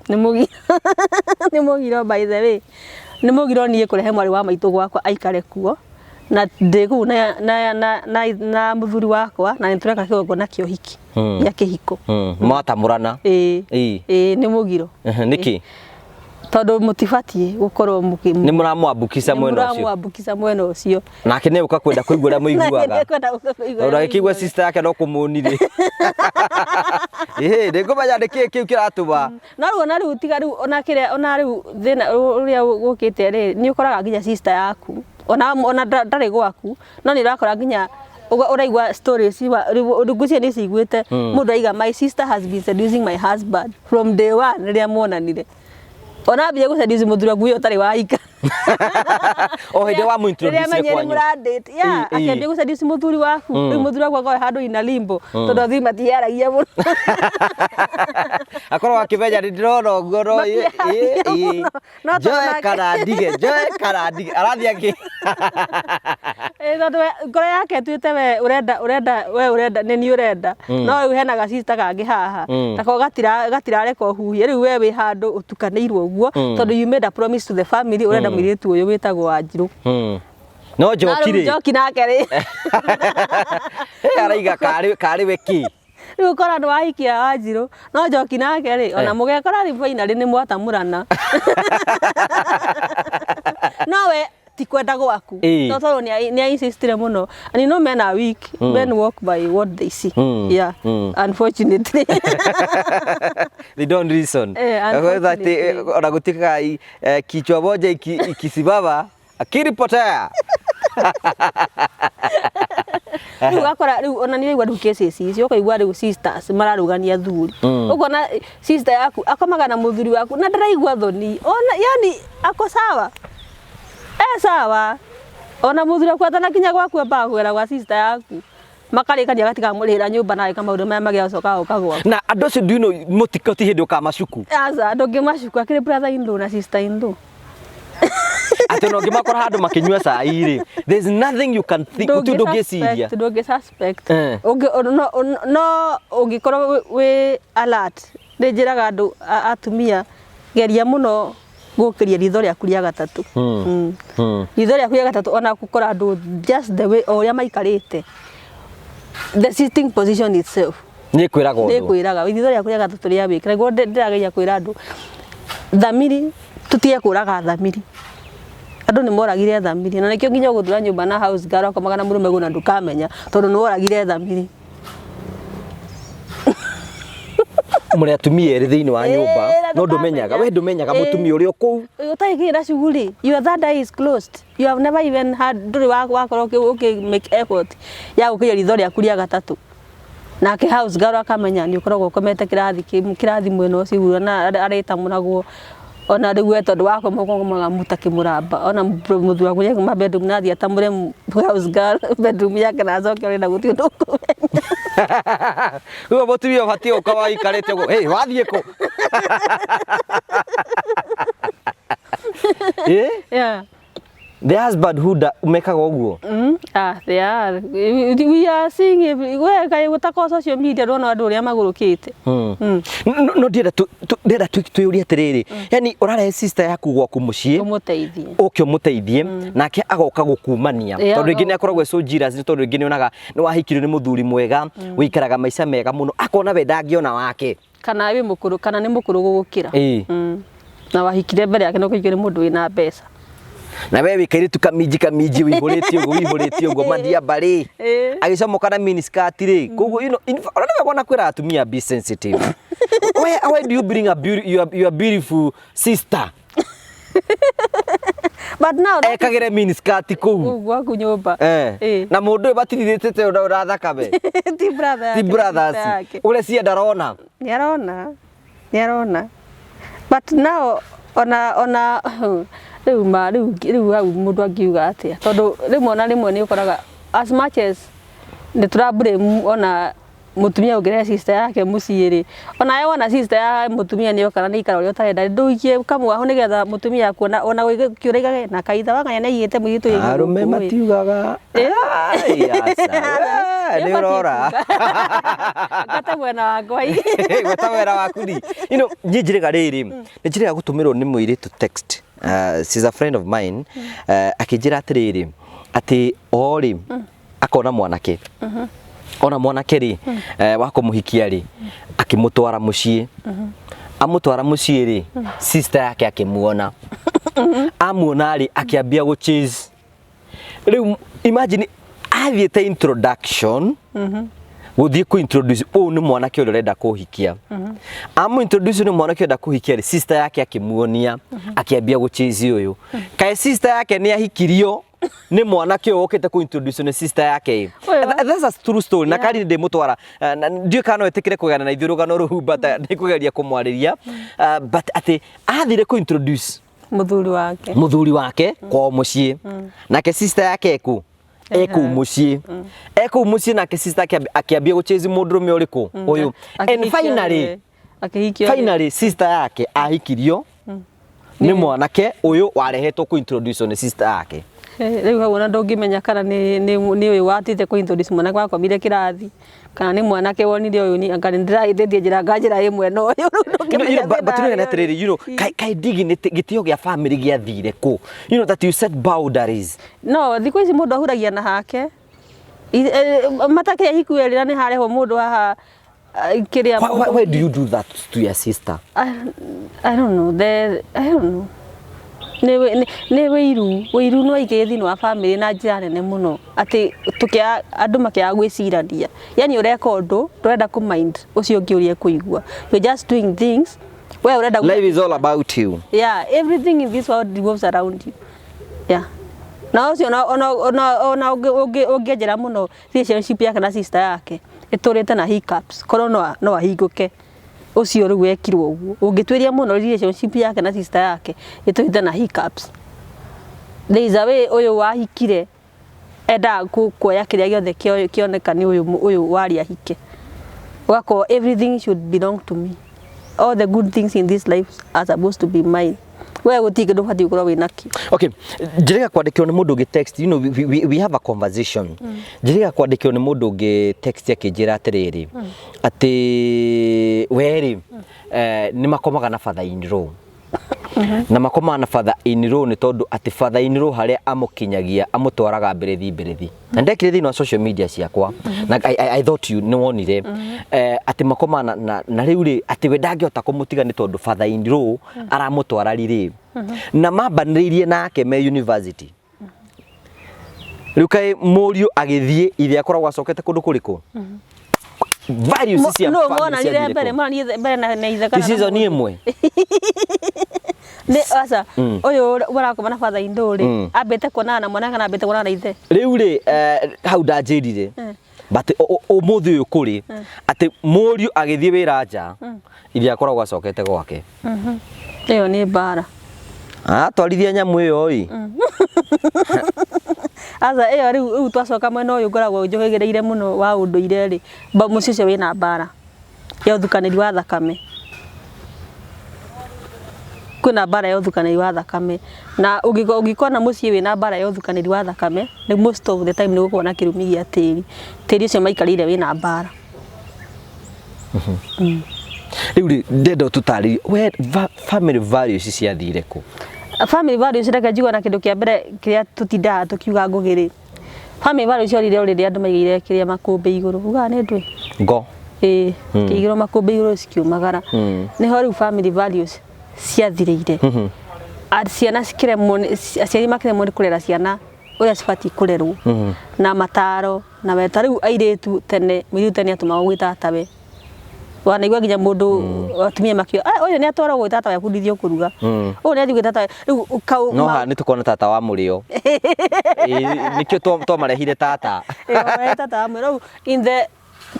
Nĩ mũgiro, nĩ mũgiro. By the way, nĩ mũgiro niĩ kũrehe mwarĩ wa maitũ gwakwa aikare kuo na ndĩ kũu na mũthuri wakwa na nĩ tũreka kĩgongona kĩa ũhiki, gĩa kĩhiko. Mwatamũrana. Ĩĩ. Ĩĩ, nĩ mũgiro. Nĩkĩ? Tondũ mũtibatiĩ gũkorwo mũkĩ Nĩ mũramwambukica mwena ũcio. Mũramwambukica mwena ũcio. Nake nĩ ũka kwenda kũigua ũrĩa mũiguaga. Nĩekwenda gũka kũigua Tondũ ũrĩa agĩkĩigua mũiguaga. sister yake no kũmũnire. Ĩhĩ, nĩngũmenya nĩkĩĩ kĩu kĩratũma. No rĩu ona rĩu tiga rĩu ona kĩrĩa ona rĩu thĩna ũrĩa ũkĩte rĩ, nĩ ũkoraga nginya sister yaku ona ndarĩ gwaku, no nĩ ũrakora nginya ũraigua stories rĩu ngwĩciria nĩ ciguĩte mũndũ aiga, "My sister has been seducing my husband from day one." Rĩrĩa monanire, ona ambia gũ seduce mũthuri waku ũyũ ũtarĩ wahika. O hĩndĩ wa mũintroduce Rĩrĩa menyire kwanyu. mũradate, yeah, akĩambia gũ seduce mũthuri waku. Rĩu mũthuri waku akorwo handũ ina limbo, tondũ athuri matiaragia mũno. Akorwo akĩmenya nĩ ndĩrona ũguo no Matiaragia mũno. No tondũ njoe nake- kana ndige, njoe kana ndige, arathiĩ akĩ Ĩ, tondũ ngoro yake ĩtuĩte we ũrenda we ũrenda nĩ niĩ ũrenda, no rĩu hena gacista kangĩ haha nako gatirareka ũhuhie. Rĩu we wĩ handũ ũtukanĩirwo ũguo, tondũ you made a promise to the family ũrenda mũirĩtu ũyũ wĩtagwo Wanjirũ. No Na njoki rĩu rĩ Njoki nake rĩ, araiga karĩ we kĩ? Rĩu ũkora nĩ wahikia Wanjirũ, no Njoki nake rĩ, ona mũgekora rĩ, finally nĩ mwatamũrana, no we ti kwenda gwaku. No tondũ nĩ insistire mũno, and you know men are weak. Men walk by what they see. Yeah. Unfortunately. They don't reason. Eh, Akweza atĩ, unfortunately. ona gũtuĩkaga kichwa moja ikisimama akili potea. Rĩu ũgakora rĩu ona nĩ ũraigua rĩu cases icio, ũkaigua rĩu sisters mararũgania thuri. Ũkona sister yaku akomaga na mũthuri waku na ndaraigua thoni ona, yani ako sawa, e sawa, ona mũthuri waku atanakinya gwaku ambaga kũgera gwa sister yaku, makarĩkania, gatikamũrĩhĩra nyũmba na agĩka maũndũ maya magĩacoka goka gwaku. Na andũ acio, do you know mũtikoti hĩndĩ ũkamacuku? Aca, ndũngĩmacuku, akĩrĩ brother in law na sister in law. Atĩ ona ũngĩmakora handũ makĩnyua cai rĩ, there's nothing you can think, gũtirĩ ũndũ ũngĩciria. Ndũngĩ suspect. No ũngĩkorwo wĩ alert, nĩ njĩraga andũ atumia, geria mũno gũkĩria ritho rĩaku rĩa gatatũ. Ritho rĩaku rĩa gatatũ, ona gũkora andũ just the way o ũrĩa maikarĩte, the sitting position itself Nĩ kwĩraga nĩ ũndũ. Kwĩraga ritho rĩaku rĩa gatatũ rĩa wĩkĩra nĩguo ndĩrageria kwĩra andũ thamiri, tũtige kũraga thamiri. Andũ nĩ moragire thamiri, na nĩkĩo nginya ũgũtura nyũmba na house girl akomaga na mũrũme guo na ndũkamenya, tondũ nĩ woragire thamiri. Mũrĩ atumia erĩ thĩinĩ wa nyũmba, na no ndũmenyaga, ndũkamenya. we ndũmenyaga mũtumia ũrĩa kũu. Ũtarĩ na shughuli, your third eye is closed. You have never even had, ndũrĩ wakorwo ũkĩ make effort ya gũkĩria ritho rĩaku rĩa gatatũ. Nake house girl akamenya nĩ ũkoragwo ũkomete kĩrathi kĩrathi mwena ũcio ũguo na arĩtamũragwo, ona rĩu we tondũ wakoma ũkomaga muta kĩmũramba, ona mũthuri waku nĩekuma bedroom na athiĩ atamũre house girl bedroom yake na acoke ũrĩ na gũtirĩ ũndũ ũkũmenya. Rĩu mũtumia ũbatiĩ gũkorwo aikarĩte ũguo, "Hey, wathiĩ kũ?" Eh? Yeah. The husband who mekaga ũguo. Ah, they are. We are seeing every, we kaĩ gũtakoo social media, ndona andũ ũrĩa magũrũkĩte. No ndĩrenda ndĩrenda twĩyũrie atĩrĩrĩ, yani ũrarehe sister yaku gwaku mũciĩ Ũmũteithie. Ũke ũmũteithie, nake agoka gũkumania, tondũ rĩngĩ nĩ akoragwo so jealous, nĩ tondũ rĩngĩ nĩ onaga nĩ wahikirio nĩ mũthuri mwega ũikaraga maica mega mũno, akona we ndangĩona wake. Kana wĩ mũkũrũ, kana nĩ mũkũrũ gũgũkĩra. Na wahikire mbere yake, no kũhikio nĩ mũndũ wĩna mbeca. Na we wĩ kairĩtu kaminji kaminji, wĩihũrĩtie ũguo, wĩihũrĩtie ũguo mathia mbarĩ, agĩcomoka na mini skirt rĩ, koguo ona nĩwe wona kwĩra atumia, be sensitive. Why do you bring a beauty, your beautiful sister? But now that Ekagĩre miniskirt kũu. Kũu gwaku nyũmba. Eh. Na mũndũ ũyũ matirithĩtĩte ũrĩa thakame. Ti brother ti yake, brothers sister yake. Ũrĩa cia ndarona. Nĩ arona, nĩ arona, but now ona rĩu ma rĩu hau mũndũ angiuga atĩa, tondũ rĩmwe ona rĩmwe nĩ ũkoraga as much as nĩ tũra blame ona mũtumia ũngĩrehe sister yake mũciĩ rĩ, ona we wona sister ya mũtumia nĩ oka na nĩ aikara ũrĩa ũtarenda, ndũikie kamwahu nĩgetha mũtumia akuona ona gũkĩũra igage na kaitha wang'ania nĩ aigĩte mũirĩtu ũyũ Arũme gũkũ ĩ. Matiugaga. Ai, aca. We, nĩ ũrora. Ngate mwena wakwa ĩ. Gweta wera waku ni niĩ njĩrĩga rĩrĩ, nĩ njĩrĩga gũtũmĩrwo nĩ mũirĩtu text, she's a friend of mine, akĩnjĩra atĩrĩrĩ, atĩ o rĩ akona mwanake, ona mwanake rĩ wa kũmũhikia rĩ, akĩmũtwara mũciĩ, amũtwara mũciĩ rĩ, sister yake akĩmuona, amuona rĩ, akĩambia gũ chase. Rĩu imagine athiĩte introduction, gũthiĩ kũ introduce ũyũ nĩ mwanake ũrĩa ũrenda kũhikia, amũ introduce nĩ mwanake ũrenda kũhikia rĩ, sister yake akĩmuonia, akĩambia gũ chase ũyũ. Kaĩ sister yake nĩ ahikirio nĩ mwanake ũyũ ũkĩte kũ introduce nĩ sister yake ĩ? Ũyũ That's a true story, na kari ndĩmũtwara na ndiũĩ kana no ĩtĩkĩre kũgana na ithuĩ rũgano rũu, but nĩ kũgeria kũmwarĩria. But atĩ athire kũ introduce mũthuri wake. Mũthuri wake kwao mũciĩ, nake sister yake ekũu mũciĩ, ekũu mũciĩ, nake sister akĩambia gũchase mũndũrũme ũrĩkũ ũyũ, and Akĩhikio finally nĩwe. Akĩhikio nĩwe. Finally sister yake ahikirio nĩ mwanake ũyũ warehetwo kũ introduce nĩ sister yake. Eh, rĩu hau ona ndũngĩmenya kana nĩ ũyũ watite kũ introduce mwanake wakomire kĩrathi, kana nĩ mwanake wonire ũyũ ni anga nĩ ndĩrahĩtĩtie njĩra nga njĩra ĩmwe na ũyũ. Rĩu ndũngĩmenya But thĩna you know harĩa atĩrĩrĩ, kaĩ dignity, gĩtĩo gĩa family gĩathire kũ, that you set boundaries? No thikũ ici mũndũ ahuragia na hake. Matakĩrĩ hiku erĩ na nĩ harehwo mũndũ haha kĩrĩa. Why do you do that to your sister? I don't know. I don't know. Nĩ wĩiru nĩ waingĩrire thĩinĩ wa family na njĩra nene mũno atĩ tũkĩa andũ makĩaga gwĩcirania, yani ũreka ũndũ ndũrenda kũ mind ũcio ũngĩ ũrĩa ekũigua. You're just doing things we ũrenda. Life is all about you. Yeah, everything in this world revolves around you, yeah. Na ũcio ona ũngĩenjera mũno relationship yake na sister yake ĩtũrĩte na hiccups, korwo no ahingũke ũcio rĩu wekirwo ũguo. Ũngĩtuĩria mũno relationship yake na sister yake ĩtũrĩte na hiccups. There is a way ũyũ wahikire endaga kuoya kĩrĩa gĩothe kĩoneka nĩ ũyũ warĩ ahike, ũgakorwo everything should belong to me, all the good things in this life are supposed to be mine. We gũtirĩ kĩndũ ũbatiĩ gũkorwo wĩ nakĩo. Okay, njĩrĩga kwandĩkĩrwo nĩ mũndũ ũngĩ text, we have a conversation. Njĩrĩga kwandĩkĩrwo nĩ mũndũ ũngĩ text akĩnjĩra atĩrĩrĩ, atĩ we rĩ, nĩ makomaga na father in law, na makomaga na father in law nĩ tondũ atĩ father in law harĩa amũkinyagia amũtwaraga mbĩrĩthi mbĩrĩthi, na ndekire thĩinĩ wa social media ciakwa na I thought you nĩ wonire atĩ makomaga na rĩu rĩ, atĩ we ndangĩhota kũmũtiga nĩ tondũ father in law aramũtwara rĩrĩ na mambanĩrĩirie nake me university. Rĩu kaĩ mũriũ agĩthiĩ ithe akoragwo acokete kũndũ kũrĩkũ? Values cia No family monanire ciathire mbere kũ? Monanire mbere na ithe kana Ti na season mũriũ? ĩmwe. Nĩ aca, ũyũ ũrakoma na father in law rĩ, ambĩte kuonana na mwana kana ambĩte kuonana na ithe? Rĩu rĩ, hau ndanjĩrire, but ũmũthĩ ũyũ kũrĩ atĩ mũriũ agĩthiĩ wĩra nja, ithe akoragwo acokete gwake. Ĩyo nĩ mbara. Atwarithia nyamũ ĩyo ĩ. Aca, ĩyo rĩu twacoka mwena ũyũ ngoragwo njũhĩgĩrĩire mũno wa ũndũire rĩ, mũciĩ ũcio wĩna mbara ya ũthukanĩri wa thakame. Kwĩna mbara ya ũthukanĩri wa thakame, na ũngĩkona mũciĩ wĩna mbara ya ũthukanĩri wa thakame, nĩ most of the time nĩ gũkorwo na kĩrumi gĩa tĩri, tĩri ũcio maikarĩire wĩna mbara. Rĩu rĩ, ndenda ũtũtarĩrie we family values ciathire kũ? Family values, reke njigue na kĩndũ kĩa mbere kĩrĩa tũtindaga tũkiuga ngũgĩ rĩ, family values ciorire o rĩrĩa andũ maigĩire kĩrĩa makũmbĩ igũrũ, ugaga nĩ ndũĩ? Ngo. Ĩĩ, kĩigĩrwo makũmbĩ igũrũ cikiumagara, nĩho rĩu family values ciathirĩire. Ciana cikĩremwo aciari makĩremwo nĩ kũrera ciana ũrĩa cibatiĩ kũrerwo na mataro na we. Ta rĩu airĩtu tene, mũirĩtu tene atũmagwo gwĩ tatawe. Wanaigua nginya mũndũ atumia makio, "Ah, ũyũ nĩ atwarwo gwĩ tata we abundithio kũruga, ũyũ nĩ athiĩ gwĩ tata we." Rĩu kau No haha nĩ tũkona tata wa mũrĩo. Ĩĩ, nĩkĩo twamarehire tata. Ĩĩ, tata wa mũrĩo. Rĩu in the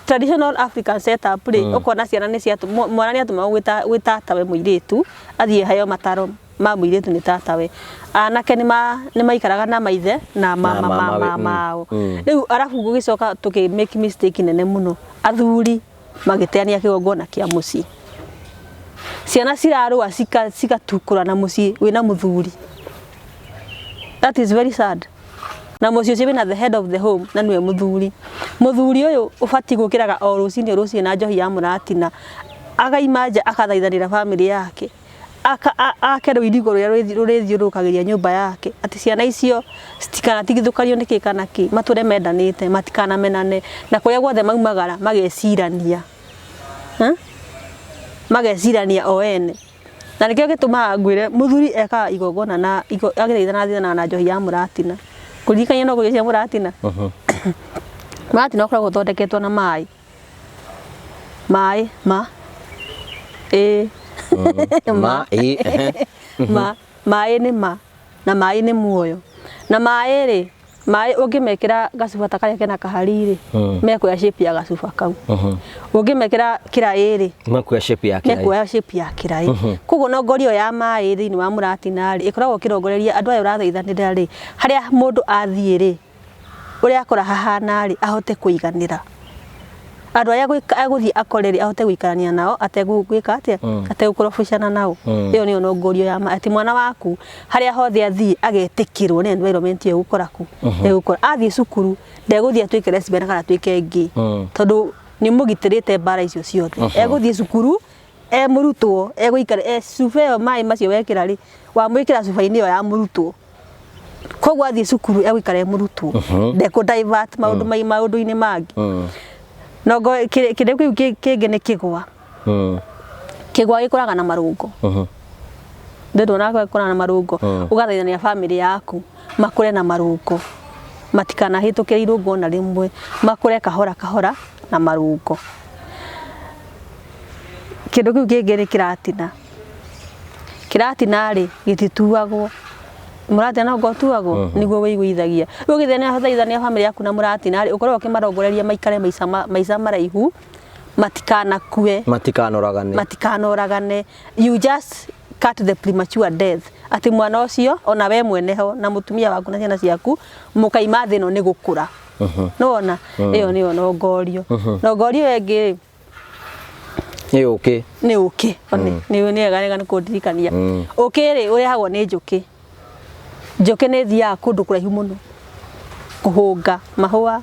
traditional African setup rĩ, ũkona ciana nĩ ciatũ, mwana nĩ atũmagwo gwĩ tatawe mũirĩtu athiĩ aheo mataro ma mũirĩtu nĩ tatawe. Anake nĩ maikaraga na maithe na mama mamawe, mao. Rĩu arabu gũgĩcoka tũkĩ make mistake nene mũno, athuri magĩteania kĩgongona kĩa mũciĩ. Ciana cirarũa cigatukũra na mũciĩ wĩna mũthuri. That is very sad. Na mũciĩ ũcio wĩna the head of the home na nĩwe mũthuri. Mũthuri ũyũ ũbatiĩ gũkĩraga o rũcinĩ o rũcinĩ na njohi ya mũratina, akaima nja akathaithanĩra bamĩrĩ yake, ake rũirigo rũrĩa rũrĩthiũrũrũkagĩria nyũmba yake, atĩ ciana icio citikanatigithũkanio nĩ kĩ kana kĩ, matũre mendanĩte, matikanamenane, na kũrĩa guothe maumagara magecirania, magecirania o ene. Na nĩkĩo gĩtũmaga ngwĩre mũthuri ekaga igongona na agĩthaithana athaithanaga na njohi ya mũratina. Kũririkania no kũrĩa cia mũratina. Mũratina ũkoragwo ũthondeketwo na maĩ. Maĩ ma ĩ Ma ĩ ehe. Ma maĩ nĩ ma na maĩ nĩ muoyo. Na maĩ rĩ, maĩ ũngĩmekĩra gacuba ta karĩa kena kahari rĩ, mekuoya shape ya gacuba kau. Ũngĩmekĩra kĩraĩ rĩ, Mekuoya shape ya kĩraĩ. Mekuoya shape ya kĩraĩ. Koguo nongorio ya maĩ thĩinĩ wa mũratina rĩ, ĩkoragwo ĩkĩrongoreria andũ aya ũrathaithanĩrĩra rĩ, harĩa mũndũ athiĩ rĩ, ũrĩa akora hahana rĩ, ahote kũiganĩra. Andũ arĩa egũthiĩ akore rĩ, ahote gũikarania nao ategwĩka atĩa, ategũkorobocana nao. Ĩyo nĩyo nongorio ya maĩ, atĩ mwana waku harĩa hothe athiĩ agetĩkĩrwo nĩ environment ĩyo egũkora kũ, egũkora. Athiĩ cukuru ndegũthiĩ atuĩke lesbian kana atuĩke gay, tondũ nĩ ũmũgitĩrĩte mbara icio ciothe. Egũthiĩ cukuru e mũrutwo, egũikara e cuba ĩyo, maĩ macio wekĩra rĩ, wamwĩkĩra cuba-inĩ ĩyo ya mũrutwo. Koguo athiĩ cukuru egũikara e mũrutwo, ndekũ divert maũndũ maũndũ-inĩ mangĩ. Nongo kĩndũ kĩu kĩngĩ nĩ kĩgwa. Kĩgwa gĩkũraga na marũngo. Ndĩndona gĩkũraga na marũngo. Ũgathaithania bamĩrĩ yaku makũre na marũngo, matikanahĩtũkĩre irũngo ona rĩmwe, makũre kahora kahora na marũngo. Kĩndũ kĩu kĩngĩ nĩ kĩratina. Kĩratina rĩ, gĩtituagwo. Mũratina no anga ũtuagwo nĩguo wĩiguithagia. Rĩu ũgĩthaithania bamĩrĩ yaku na mũratina rĩ, ũkoragwo ũkĩmarongoreria maikare maica maraihu, matikanakue, Matikanoragane. Matikanoragane. You just cut the premature death, atĩ mwana ũcio ona we mwene ho na mũtumia waku na ciana ciaku mũkaima thĩ ĩno nĩ gũkũra. Nĩwona ĩyo nĩyo nongorio. Nongorio ĩyo ĩngĩ rĩ, Nĩ ũkĩ. Nĩ ũkĩ. Nĩ wega wega nĩ kũndirikania. Ũkĩ rĩ, ũrehagwo nĩ njũkĩ. Njũkĩ nĩ ĩthiaga kũndũ kũraihu mũno kũhũnga mahũa,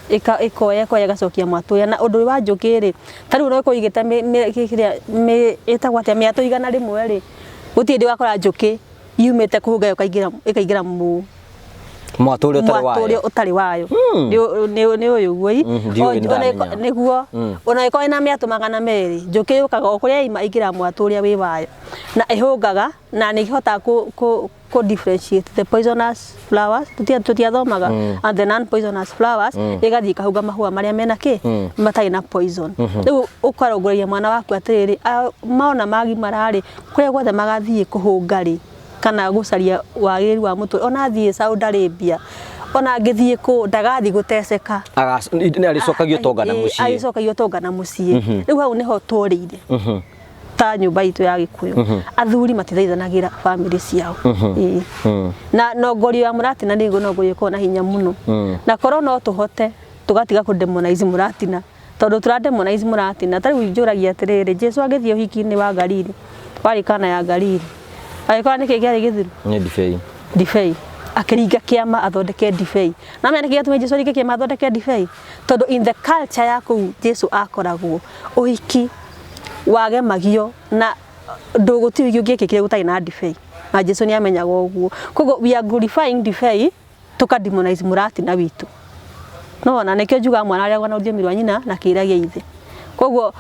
ĩkoya ĩkoya ĩgacokia mwatũ. Na ũndũ wa njũkĩ rĩ, ta rĩu no ĩkorwo ĩigĩte kĩrĩa ĩtagwo atĩa, mĩatũ 100 rĩ, gũtirĩ hĩndĩ ũgakora njũkĩ yumĩte kũhũnga ĩkaingĩra Mwatũ ũrĩa ũtarĩ mwatũ ũrĩa wayo. Ũtarĩ wayo. Nĩ ũyũ ũguo i. Ndiũĩ, nĩ ndamenya. Nĩguo ona ĩkorwo ĩna mĩatũ 200, njũkĩ yũkaga o kũrĩa yaima, ĩingĩraga mwatũ ũrĩa wĩ wayo na ĩhũngaga, na nĩ ĩhotaga kũ differentiate the poisonous flowers, tũtiathomaga, and the non poisonous flowers. Ĩgathiĩ ĩkahũnga mahũa marĩa mena kĩ, matarĩ na poison. Rĩu ũkarongoreria mwana waku atĩrĩrĩ, mona magimara rĩ, kũrĩa guothe magathiĩ kũhũnga rĩ, kana gũcaria wagĩrĩru wa mũtũrĩre, ona athiĩ Saudi Arabia, ona angĩthiĩ kũ, ndagathiĩ gũteceka. Nĩ arĩcokagia ũtonga na mũciĩ. Agĩcokagia ũtonga na mũciĩ. Rĩu hau nĩho tũrĩire ta nyũmba itũ ya Gĩkũyũ, athuri matithaithanagĩra bamĩrĩ ciao. Ĩĩ. Na nongorio ya mũratina nĩ nongorio ĩkoragwo na hinya mũno, na korwo no tũhote tũgatiga kũ demonize mũratina, tondũ tũra demonize mũratina. Ta rĩu njũragia atĩrĩrĩ, Jesu agĩthiĩ ũhiki-inĩ wa Galili, warĩ Kana ya Galili, agĩkora nĩkĩ kĩarĩ gĩthiru? Nĩ ndibei. Ndibei. Akĩringa kĩama athondeke ndibei. Na menya nĩkĩ gĩatũmire Jesu aringe kĩama athondeke ndibei? Tondũ in the culture ya kũu Jesu akoragwo, ũhiki wagemagio na ndũgũtirĩ ũhiki ũngĩekĩkire gũtarĩ na ndibei, na Jesu nĩ amenyaga ũguo. Koguo we are glorifying ndibei, tũka demonize mũratina witũ. No ona nĩkĩo njugaga mwana arĩagwo na rũthiomi rwa nyina na kĩrĩra gĩa ithe. Koguo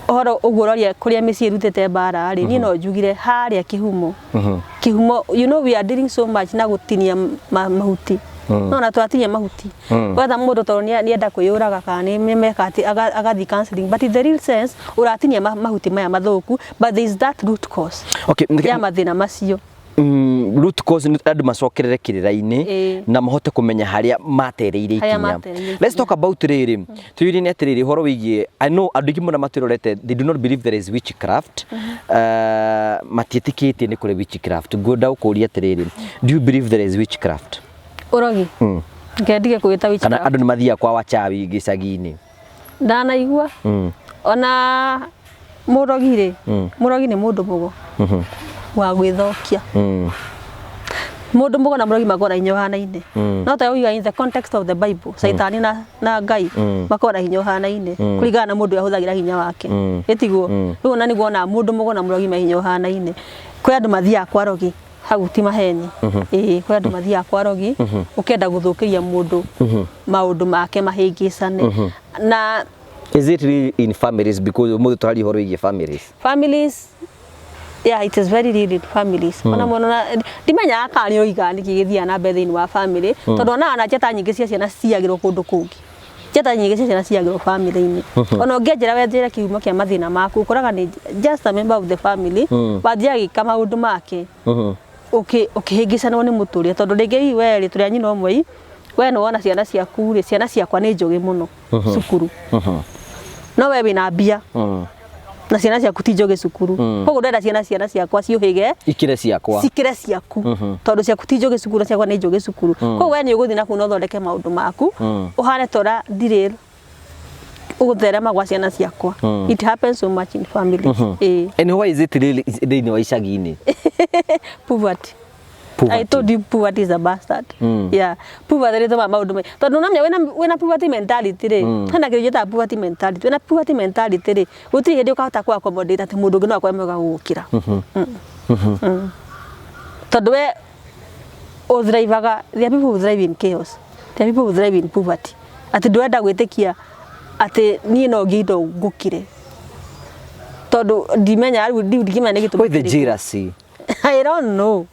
ũhoro ũguo ũroria kũrĩa mĩciĩ ĩrutĩte mbara rĩ, niĩ no njugire harĩa kĩhumo, kĩhumo, we are dealing so much na gũtinia mahuti. No na twatinia mahuti wetha mũndũ tondũ nĩenda kwĩyũraga kana nĩ meka atĩ agathiĩ counseling, but in the real sense ũratinia mahuti maya mathũku, but there is that root cause ya mathĩna macio. Root cause nĩ andũ macokerere kĩrĩra-inĩ na mahote kũmenya harĩa matereire Harĩa ikinya. matereire. Let's talk about rĩrĩ, tuyũrie atĩrĩrĩ, ũhoro wĩgiĩ, I know andũ aingĩ mũno matwĩrorete, they do not believe there is witchcraft. Matiĩtĩkĩtie nĩ kũrĩ witchcraft. Ngwenda gũkũria atĩrĩrĩ, do you believe there is witchcraft? Ũrogi ngendige kwĩta Kana witchcraft. Andũ nĩ mathiaga kwa wachawi gĩcagi-inĩ? Ndanaigua ona mũrogi rĩ, mũrogi nĩ mũndũ mũgo wa gwĩthokia. Mũndũ mũgo na mũrogi makoragwo na hinya ũhanaine. No ta uga in the context of the Bible, Caitani na Ngai makoragwo na hinya ũhanaine kũringana na mũndũ ũrĩa ahũthagĩra hinya wake. Ĩtiguo rĩu ona nĩguo ona mũndũ mũgo na mũrogi me hinya ũhanaine. Kwĩ andũ mathiaga kwa rogi, hau ti maheni. Ĩĩ, kwĩ andũ mathiaga kwa rogi ũkenda gũthũkĩria mũndũ maũndũ make mahĩngĩcane na Is it really in families? Because ũmũthĩ tũraria ũhoro wĩgiĩ families. Families, yeah, it is very real in families. Ona mũno na ndimenyaga kana nĩ ũiga nĩkĩ gĩthiaga na mbere thĩinĩ wa family, tondũ ona njata nyingĩ cia ciana ciyagĩrwo kũndũ kũngĩ, njata nyingĩ cia ciana ciyagĩrwo family-inĩ. Ona ũngĩanjĩra wenjĩre kĩhumo kĩa mathĩna maku, ũkoraga nĩ just a member of the family wathiaga agĩka maũndũ make ũkĩhĩngĩcanwo nĩ mũtũrĩre, tondũ rĩngĩ hihi we rĩ, tũrĩ a nyina ũmwe i, we nĩ wona ciana ciaku rĩ, ciana ciakwa nĩ njũgĩ mũno cukuru, no we wĩna mbia na ciana ciaku ti njũgĩ cukuru, koguo ndĩrenda ciana ciakwa ciũhĩge Ikire ciakwa. Cikĩre ciaku, tondũ ciaku ti njũgĩ cukuru na ciakwa nĩ njũgĩ cukuru. Koguo we nĩ ũgũthiĩ naku na ũthondeke maũndũ maku ũhane tora derail ũgũtherema gwa ciana ciakwa. It happens so much in families, ĩĩ. And why is it really thĩinĩ wa icagi-inĩ? Poverty. I Poverty. told you poverty is a bastard. Yeah. Poverty nĩ tũmaga maũndũ maingĩ. Tondũ namenya wĩna poverty mentality rĩ, hena kĩndũ gĩtaga poverty mentality. Wĩna poverty mentality rĩ, gũtirĩ hĩndĩ ũkahota kũ accommodate atĩ mũndũ ũngĩ no akorwo mwega gũgũkĩra. Tondũ we ũthrivaga, there are people who thrive in chaos. There are people who thrive in poverty. Atĩ ndũrenda gwĩtĩkia atĩ niĩ no ngĩe indo ngũkĩre. Tondũ ndimenya rĩu ndingĩmenya nĩ gĩtũmi Why the kĩrĩkũ. jealousy? I don't know.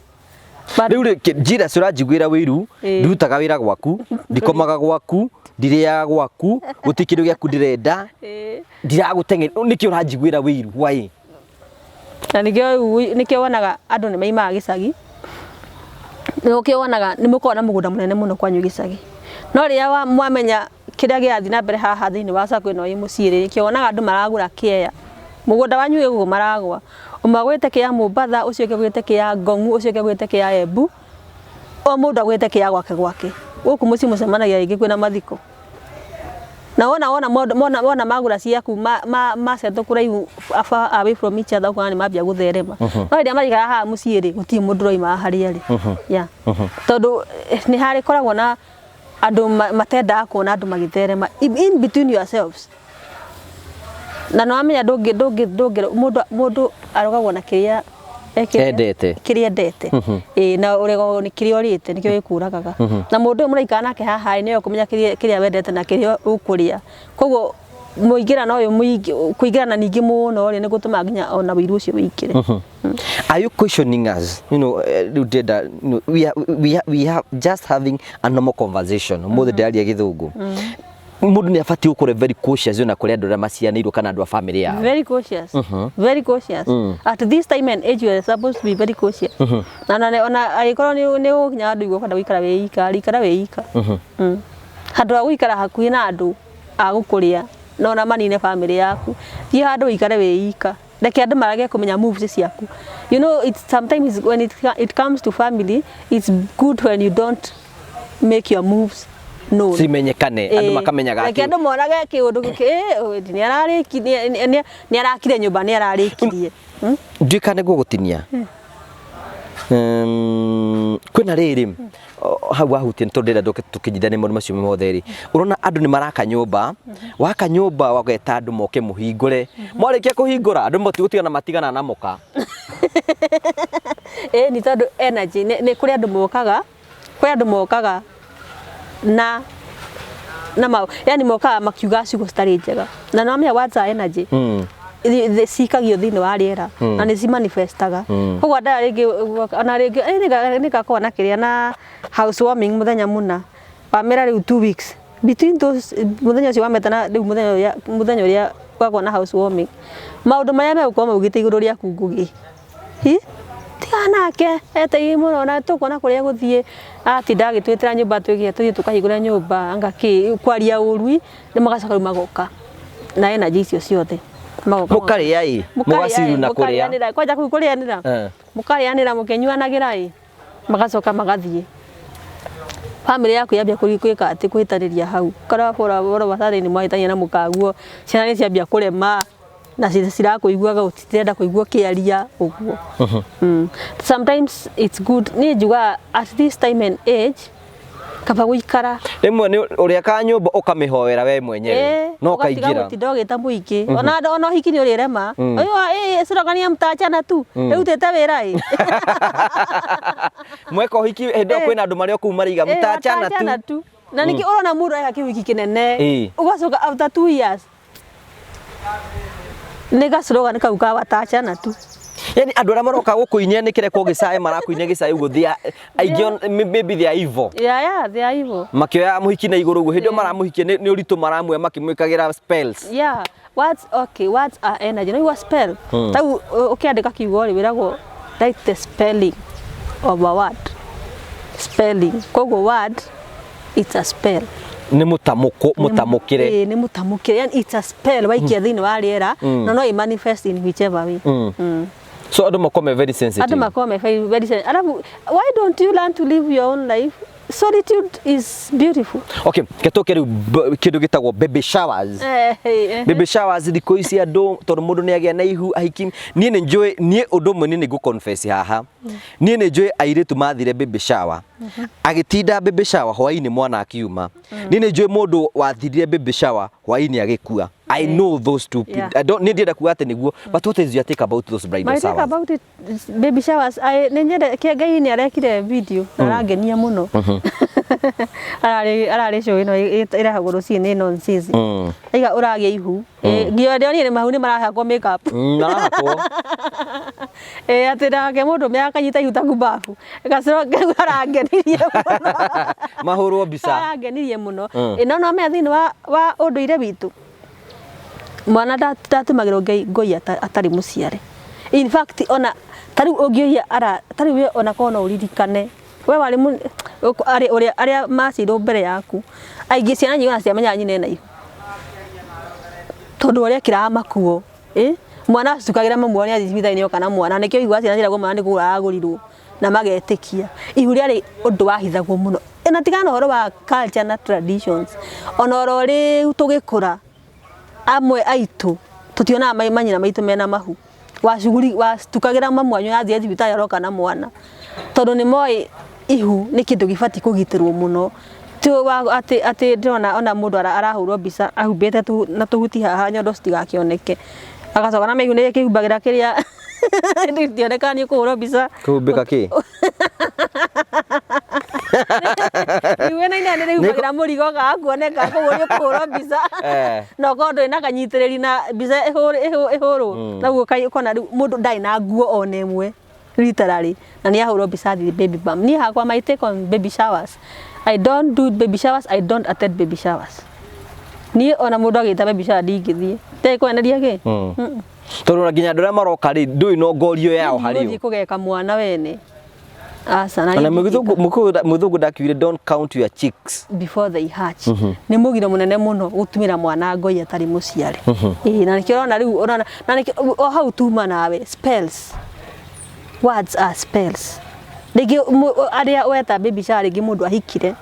But Rĩu rĩ, jealousy, ũranjiguĩra wĩiru, ndirutaga wĩra gwaku, ndikomaga gwaku, ndirĩaga gwaku, gũtirĩ kĩndũ gĩaku ndĩrenda, ndiragũteng'eria, nĩkĩ ũranjiguĩra wĩiru? Why? Na nĩkĩo wonaga andũ nĩ maimaga gĩcagi, nĩkĩo wonaga nĩ mũkoragwo na mũgũnda mũnene mũno kwanyu gĩcagi, no rĩrĩa mwamenya kĩrĩa kĩrathiĩ na mbere haha thĩinĩ wa sacco ĩno ĩ mũciĩ rĩ, nĩkĩo wonaga andũ maragũra kĩea mũgũnda wanyu wĩ ũguo maragũa, ũmwe agũrĩte kĩa Mombatha, ũcio ũngĩ agũrĩte kĩa Ngong'u, ũcio ũngĩ agũrĩte kĩa Embu, o mũndũ agũrĩte kĩa gwake gwake. Gũkũ mũciĩ mũcemanagia rĩngĩ kwĩna mathiko. Na wona magũra ciaku masetwo kũraihu, far away from each other, ũkona nĩ mambia gũtherema. No rĩrĩa marĩikara haha mũciĩ rĩ, gũtirĩ mũndũ ũroima harĩa arĩ. Yeah. Tondũ nĩ harĩ koragwo na andũ matendaga kuona andũ magĩtherema in between yourselves. Na nĩ wamenya ndũngĩ mũndũ arogagwo na kĩrĩa ekĩte. Endete. Kĩrĩa endete. Ĩĩ, na ũregagwo nĩ kĩrĩa ũrĩte, nĩkĩo gĩkũragaga. Na mũndũ ũyũ mũraikara nake haha ĩ, nĩwe ũkũmenya kĩrĩa wendete na kĩrĩa ũkũrĩa. Koguo mũingĩrano ũyũ mũingĩ, kũingĩrana ningĩ mũno rĩ, nĩ gũtũmaga nginya ona ũiru ũcio wĩingĩre. Are you questioning us? Rĩu ndĩrenda, we are just having a normal conversation. Ũmũthĩ ndĩraria gĩthũngũ. Mũndũ nĩ abatiĩ gũkorwo very cautious ona kũrĩ andũ arĩa macianĩirwo kana andũ a family yao. Very cautious. Very cautious. At this time and age you are supposed to be very cautious. Na ona angĩkorwo nĩ ũgũkinya handũ ũigue ũkwenda gũikara wĩ ika, ikara wĩ ika. Handũ ha gũikara hakuhĩ na andũ a gũkũrĩa na ona manine family yaku, thiĩ handũ ũikare wĩ ika. Reke andũ marage kũmenya moves ciaku. It's sometimes when it comes to family, it's good when you don't make your moves known. Cimenyekane, andũ makamenyaga Reke atĩ andũ monage kĩũndũ gĩkĩ, nĩ arakire nyũmba, nĩ ararĩkirie. Ndiũĩ kana nĩguo gũtinia. Kwĩna rĩrĩ hau wahutia, nĩ tondũ ndĩrenda tũke tũkĩnyitithanie maũndũ macio mothe rĩ, ũrona andũ nĩ maraka nyũmba, waka nyũmba wageta andũ moke mũhingũre, mwarĩkia kũhingũra andũ matigũtigana, matigana na mũka. Ĩĩ, nĩ tondũ energy nĩ kũrĩ andũ mokaga na ma, yani mokaga makiuga ciugo citarĩ njega, na nĩ wamenya words are energy. Cikagio thĩinĩ wa rĩera na nĩ cimanifestaga. Koguo andũ aya rĩngĩ, ona rĩngĩ nĩngakorwo na kĩrĩa na housewarming mũthenya mũna, wamera rĩu 2 weeks between those, mũthenya ũcio wameta na rĩu mũthenya ũrĩa gwakorwo na housewarming, maũndũ marĩa megũkorwo maugĩte igũrũ rĩaku, Ngugi, hi tigana nake eteire mũno na tũkuona kũrĩa gũthiĩ, atinda agĩtwĩtĩra nyũmba, twĩgĩe tũthiĩ tũkahingũre nyũmba, anga kĩ kwaria ũru, nĩ magacoka rĩu magoka na energy icio ciothe, magoka. Mũkarĩa ĩ, mũgaciru na kũrĩa. Mũkarĩanĩra kwanja kũu, kũrĩanĩra. Mũkarĩanĩra mũkĩnyuanagĩra ĩ, magacoka magathiĩ, bamĩrĩ yaku yambia gwĩka atĩ kũhĩtanĩria hau, ũkora bora wacarĩ nĩ mwahĩtania na mũkaguo, ciana nĩ ciambia kũrema na cirakũiguaga, gũtirenda kũigua ũkĩaria ũguo. Sometimes it's good, niĩ njugaga at this time and age kaba gũikara. Rĩmwe nĩ ũrĩa ka nyũmba ũkamĩhoera we mwenyewe no ũgatiga ũkaingĩra. Gũtinda ũgĩta mũingĩ, ona ũhiki nĩ ũrĩrema ũyũ, cirogania mtachana tu rĩu tĩte wĩra ĩ. Mweka ũhiki hĩndĩ ĩyo kwĩna andũ marĩ o kũu maraiga mtachana watachana tu. Tu na ningĩ ũrona mũndũ eka kĩhiki kĩnene, ũgacoka after 2 years nĩ gacroga kau ka watachana tu. Yani andũ arĩa maroka gũkũinia nĩ kĩrekwo gĩcaĩ, marakũinia gĩcaĩ ũguo, they are- aingĩ maybe they are evil. Yeah, they are evil. Makĩoya mũhiki na igũrũ ũguo, hĩndĩ ĩyo maramũhikia nĩ ũritũ maramuoya makĩmwĩkagĩra spells. Yeah, words, okay, words are energy. No igua spell tau ũkĩandĩka kiugo rĩ, wĩragwo write the spelling of a word, spelling. Koguo word, it's a spell. Nĩ mũtamũkũ mũtamũkĩre. Ĩĩ, nĩ mũtamũkĩre, yani it's a spell waikia thĩinĩ wa rĩera na no ĩ manifest in whichever way. So andũ makorwo me very sensitive. Andũ makorwo me very, very sensitive. Alafu why don't you learn to live your own life? Solitude is beautiful. Okay, ketũke rĩu kĩndũ gĩtagwo baby showers. Baby showers thikũ ici andũ, tondũ mũndũ nĩ agĩa na ihu, ahiki, niĩ nĩ njũĩ, niĩ ũndũ ũmwe niĩ nĩ ngũ confess haha, niĩ nĩ njũĩ airĩtu mathire baby shower, agĩtinda baby shower, hwainĩ mwana akiuma. Niĩ nĩ njũĩ mũndũ wathirire baby shower, hwainĩ agĩkua. I know those two people. I don't, niĩ ndienda kuga atĩ nĩguo, but what is your take about those bridal My take showers? about it is baby showers, nĩ nyende kĩa Ngai nĩ arekire video na arangenia mũno, ararĩ show ĩno ĩrehagwo rũcinĩ nonsense. Aiga ũragĩa ihu. Nginya ndĩronire mahu nĩ marahakwo makeup. Marahakwo. Atĩ nake mũndũ me akanyita ihu ta kumbabu gacoro kau arangenirie mũno. Mahũrwo mbica. Arangenirie mũno. No no menya thĩinĩ wa ũndũire witũ mwana ndatumagĩrwo ngai ngoi atarĩ mũciare. In fact, ona tarĩu ũngĩũria ara tarĩu we, ona korwo no ũririkane we warĩ arĩ ũrĩa arĩa maciirwo mbere yaku, aingĩ ciana nyingĩ ona ciamenyaga nyina ena ihu tondũ ũrĩa ekĩraga makuo, mwana acukagĩra mamu wao nĩ athiĩ thibitarĩ nĩoka na mwana, nĩkĩo igua ciana ciĩragwo mwana nĩ kũgũra aragũrirwo na magetĩkia. Ihu rĩarĩ ũndũ wahithagwo mũno. Na tigana na ũhoro wa culture na traditions, ona oro rĩu tũgĩkũra, amwe aitũ tũtionaga manyina maitũ mena mahu. Wacuguri watukagĩra mamu wanyu athiĩ thibitarĩ aroka na mwana, tondũ nĩ moĩ ihu nĩ kĩndũ gĩbatiĩ kũgitĩrwo mũno. Ti wa atĩ ndĩrona ona mũndũ arahũrwo mbica ahumbĩte na tũhuti haha nyondo citigakĩoneke, agacoka na ihu nĩ kĩhumbagĩra kĩrĩa ndionekaga nĩ ũkũhũrwo mbica. Kũhumbĩka kĩ? Ihu ĩno inene rĩhumbagĩra mũrigo kaga kuoneka, koguo nĩ ũkũhũrwo mbica na ũkorwo ndũrĩ na kanyitĩrĩri na mbica ĩhũrwo na ũguo, ũkona rĩu mũndũ ndarĩ na nguo ona ĩmwe literally, na nĩ ahũrwo mbica athiĩ baby bump. Niĩ hakwa, my take on baby showers, I don't do baby showers, I don't attend baby showers. Niĩ ona mũndũ agĩta baby shower ndingĩthiĩ tekweneria kĩ. Tondũ ona nginya andũ arĩa maroka rĩ, ndũĩ no ngorio yao harĩ Ndingĩthiĩ kũgeka mwana wene, aca na ona niĩ ndingĩka. Mũthũngũ ndakiugire, "Don't count your chicks before they hatch." Nĩ mũgiro mũnene mũno gũtumĩra mwana ngoi atarĩ mũciare. Ĩĩ, na nĩkĩo ũrona rĩu ũrona na nĩkĩo o hau tuma nawe, spells, words are spells. Rĩngĩ arĩa weta baby shower, rĩngĩ mũndũ ahikire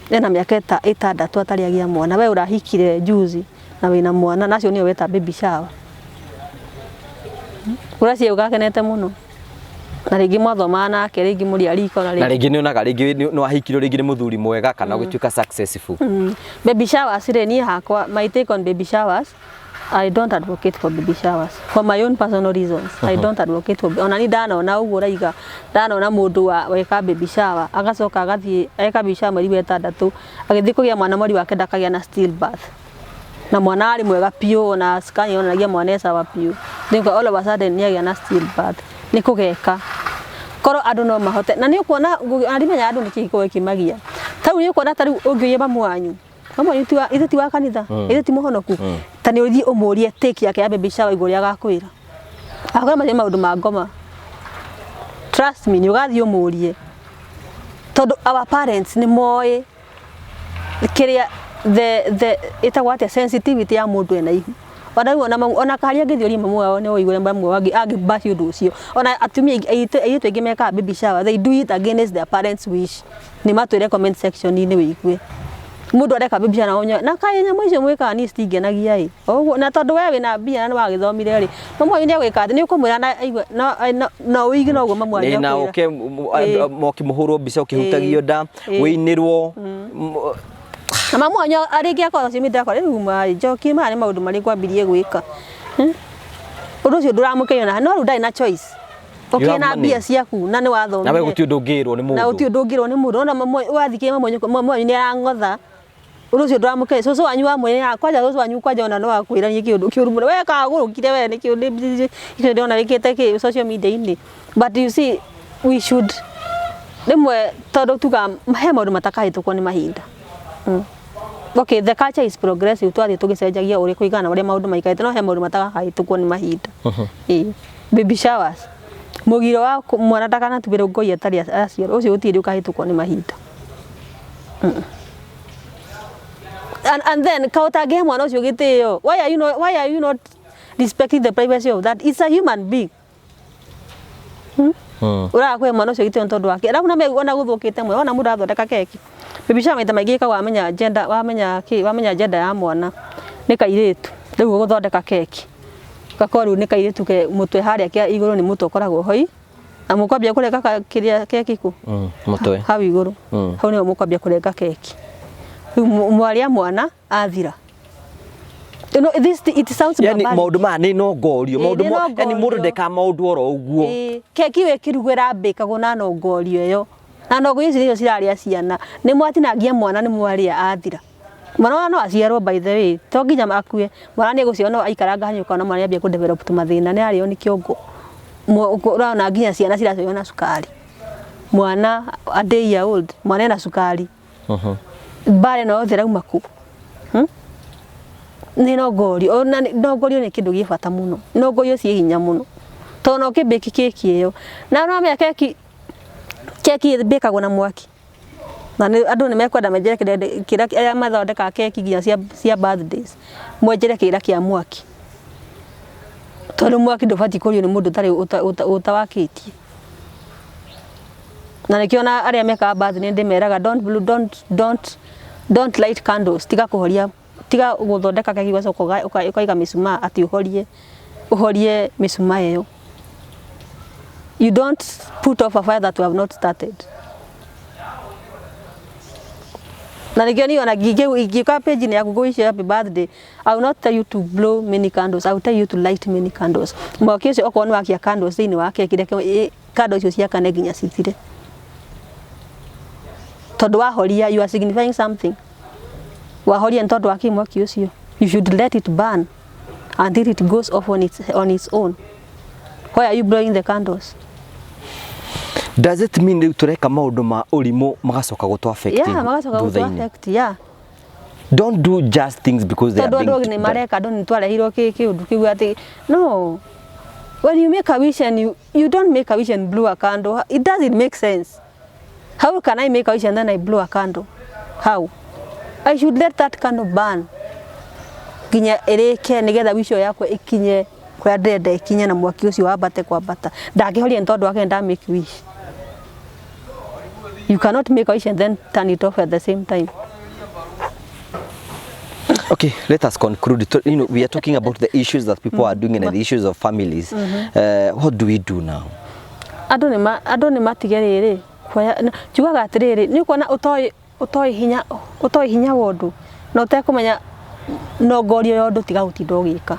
ena mĩaka 6 atarĩ agĩa mwana, we ũrahikire juzi na wĩna mwana, na acio nĩo weta baby shower. Ũreciria ũgakenete mũno, na rĩngĩ mwathomaga nake, rĩngĩ mũrĩ a riko na na rĩngĩ rĩngĩ nĩ onaga rĩngĩ nĩ wahikirwo rĩngĩ nĩ mũthuri mwega kana ũgĩtuĩka successful. Baby showers rĩ, niĩ hakwa, my take on baby showers, I don't advocate for baby showers for my own personal reasons. I don't advocate for, ona ni ndanona ũguo ũraiga, ndanona mũndũ wa weka baby shower, agacoka agathiĩ eka baby shower mweri wa 6, agĩthiĩ kũgĩa mwana mweri wa 9, akagĩa na stillbirth. Na mwana arĩ mwega biũ, ona scan yonanagia mwana e sawa biũ. Then all of a sudden nĩ agĩa na stillbirth. Nĩ kũgeka. Korwo andũ no mahote, na nĩ ũkuona, na ndimenya andũ nĩkĩ gĩkoragwo gĩkĩmagia. Ta rĩu nĩ ũkuona ta rĩu ũngĩũria mamu wanyu, mamu wanyu ti wa, ithe ti wa kanitha, ithe ti mũhonoku, ta nĩ ũthiĩ ũmũrie take yake ya baby shower igũrũ ũrĩa agakwĩra. Akwĩra macio nĩ maũndũ ma ngoma. Trust me, nĩ ũgathiĩ ũmũrie. Tondũ our parents nĩ moĩ kĩrĩa the ĩtagwo atĩa, sensitivity ya mũndũ ena ihu. Ona rĩu ona mamu, ona karia angĩthiĩ ũrie mamu wao nĩ ũigue mamu wao angĩbaci ũndũ ũcio. Ona atumia airĩtu aingĩ mekaga baby shower, they do it against their parents' wish. Nĩ matwĩre comment section-inĩ wĩigue. Mũndũ areka baby shower na ũnyoe, na kaĩ nyamũ icio mwĩkaga niĩ citingenagia ĩ. Ũguo, na tondũ we wĩna mbia na nĩ wagĩthomire rĩ, mamu wanyu nĩ egwĩka atĩ, nĩ ũkũmwĩra na aigue, no ũigue noguo mamu wanyu na akwĩra. Ũke moki mũhũrwo mbica ũkĩhutagio nda, wĩinĩrwo. Na mamu wanyu arĩngĩ akorwo social media akora rĩu ma njoki maya nĩ maũndũ marĩa kwambirie gwĩka. Ũndũ ũcio ndũramũkenia na no rĩu ndarĩ na choice. You Ũkĩna have money. Mbia ciaku na nĩ wathomire. Na we gũtirĩ ũndũ ũngĩrwo nĩ Na mũndũ. gũtirĩ ũndũ ũngĩrwo nĩ mũndũ. Ona wathiĩ mamu wanyu nĩ arang'otha. Ũndũ ũcio ndũramũkenia. Cũcũ wanyu wa mwĩrĩ kwanja, cũcũ wanyu kwanja ona no akwĩra nĩ kĩũndũ kĩũru mũno. We kagũrũkire we nĩ kĩũndũ ndĩrona wĩkĩte kĩ social media-inĩ. But you see, we should rĩmwe, tondũ tuga he maũndũ matakahĩtũkwo nĩ mahinda. Okay, the culture is progressive, twathiĩ tũgĩcenjagia ũrĩa kũringana na ũrĩa maũndũ maikarĩte, no he maũndũ matakahĩtũkwo nĩ mahinda. Ĩĩ. Baby showers. Mũgiro wa mwana ndakanatubĩrwo ngoi atarĩ aciarwo, ũcio gũtirĩ ũkahĩtũkwo nĩ mahinda. And then ka ũtangĩhe mwana ũcio gĩtĩo, why are you not respecting the privacy of that? It's a human being. Ũraga kũhe mwana ũcio gĩtĩo nĩ tondũ wake. Arabu na ona gũthũkĩte mũno, ona mũndũ athondeka keki. Baby shower maita maingĩ ĩkagwo wamenya gender, wamenya kĩ, wamenya gender ya mwana nĩ kairĩtu. Rĩu ũgũthondeka keki. Gakorwo rĩu nĩ kairĩtu ke mũtwe harĩa kĩa igũrũ nĩ mũtwe ũkoragwo hoi. Na mũkwambia kũrenga kĩrĩa keki kũ? Mũtwe. Hau igũrũ. Hau nĩho mũkwambia kũrenga keki. Rĩu mwarĩa mwana athira. You know, this it sounds Yani barbaric. maũndũ maya nĩ nongorio Ĩĩ, maũndũ nĩ yani mũndũ nongorio. ndekaga maũndũ oro ũguo. Ĩĩ, keki ĩyo ĩkĩrugwo ĩrambĩkagwo na nongorio ĩyo, na nongorio icio nĩcio cirarĩa ciana. Nĩ mwatinangia mwana, nĩ mwarĩa athira. Mwana ona no aciarwo, by the way, to nginya akue. Mwana nĩ egũciarwo, no aikaranga hanini ũkona mwana nĩambia kũ develop tũmathĩna, nĩ arĩo nĩ kĩongo. Ũrona nginya ciana ciraciarwo na cukari. Mwana a day year old, mwana ena cukari. Mbara ĩno yothe ĩrauma kũ? Nĩ nongorio. Ona nongorio nĩ kĩndũ gĩ bata mũno. Nongorio ciĩ hinya mũno. Tondũ no ũkĩbake keki ĩyo. Na no keki keki ĩbĩkagwo na mwaki. Na nĩ andũ nĩ mekwenda menjere kĩrĩa arĩa mathondekaga keki nginya cia birthdays. Mwenjere kĩra kĩa mwaki. Tondũ mwaki ndũbatiĩ kũrio nĩ mũndũ ũtarĩ ũtawakĩtie. Na nĩkĩo ona arĩa mekaga birthday nĩ ndĩmeraga don't blow, don't light candles, tiga kũhoria, tiga gũthondeka keki ũgacoka ũkaiga mĩcumaa atĩ ũhorie mĩcumaa ĩyo. You don't put off a fire that you have not started. Na nĩkĩo niĩ ona ingĩũka page-inĩ yaku ngũwish happy birthday, I will not tell you to blow many candles, I will tell you to light many candles. Mwaki ũcio okorwo nĩ wakia candles thĩinĩ wa keki, reke candles icio ciakane nginya cithire. Tondũ wahoria, you are signifying something. Wahoria nĩ tondũ wa kĩ mwaki ũcio? You should let it burn until it goes off on its own. Why are you blowing the candles? Does it mean rĩu tũreka maũndũ ma ũrimũ magacoka gũtũ affect Yeah, magacoka gũtũ thutha-inĩ? affect, yeah. Don't do just things because they are Tondũ andũ being nĩ mareka, andũ nĩ twarehirwo kĩũndũ kĩu atĩ no, when you make a wish and you don't make a wish and blow a candle, it doesn't make sense. How can I make a wish and then I blow a candle? How? I should let that candle burn nginya ĩrĩke, nĩgetha wish ĩyo yakwa ĩkinye kũrĩa ndĩrenda ĩkinye, na mwaki ũcio wambate kwambata. Ndangĩhoria nĩ tondũ wake nda make wish. You cannot make a wish and then turn it off at the same time. Okay, let us conclude. We are talking about the issues that people are doing and the issues of families. What do we do now? Andũ nĩ matige rĩrĩ kuoya njugaga atĩrĩrĩ, nĩ ũkuona ũtoĩ hinya wa ũndũ na ũtekũmenya nongorio ya ũndũ, tiga gũtinda ũgĩka.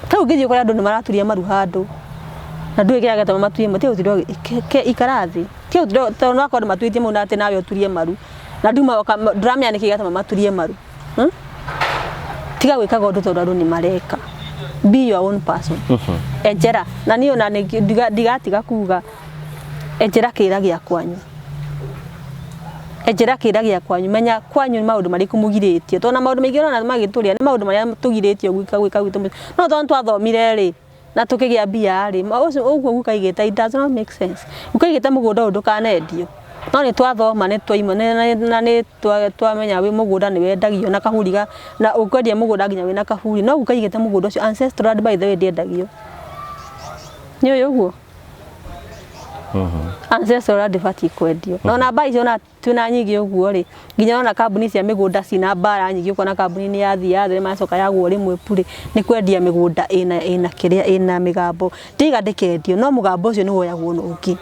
Ta rĩu ũngĩthiĩ ũkore andũ nĩ maraturia maru handũ na ndũĩ kĩrĩa gĩatũma maturie maru, tiga gũtinda ikara thĩ, tiga gũtinda, tondũ no akorwo andũ maturĩtie mau na atĩ nawe ũturie maru na nduma ndũramenya nĩkĩ gĩatũma maturie maru. Tiga gwĩkaga ũndũ tondũ andũ nĩ mareka. Be your own person. Enjera na niĩ ona ndigatiga kuga enjera kĩra gĩa kwanyu, enjera kĩra gĩa kwanyu, menya kwanyu nĩ maũndũ marĩkũ mũgirĩtio, tondũ na maũndũ maingĩ ũrona magĩtũrĩa nĩ maũndũ marĩa tũgirĩtio gwĩka gwitũ mũciĩ. No tondũ twathomire rĩ na tũkĩgĩa mbia rĩ, ũcio ũguo guka aigĩte, it does not make sense. Guka aigĩte mũgũnda ũyũ ndũkanendio, no nĩ twathoma, nĩ twaima na nĩ twamenya wĩ mũgũnda nĩ wendagio na kaburi ga na ũkwendia mũgũnda nginya wĩna kaburi, no guka aigĩte mũgũnda ũcio ancestral land, by the way, ndĩendagio. Nĩ ũĩ ũguo ancestral land ndĩbatiĩ kwendio. Na ona mbara icio ona twĩna nyingĩ ũguo rĩ, nginya ona kambuni cia mĩgũnda cina mbara nyingĩ, ũkona kambuni nĩ yathiĩ yathiĩ macoka yagwo rĩmwe purĩ nĩ kwendia mĩgũnda ĩna kĩrĩa ĩna mĩgambo. Ndiga ndĩkendio, no mũgambo ũcio nĩ woyagwo na ũngĩ.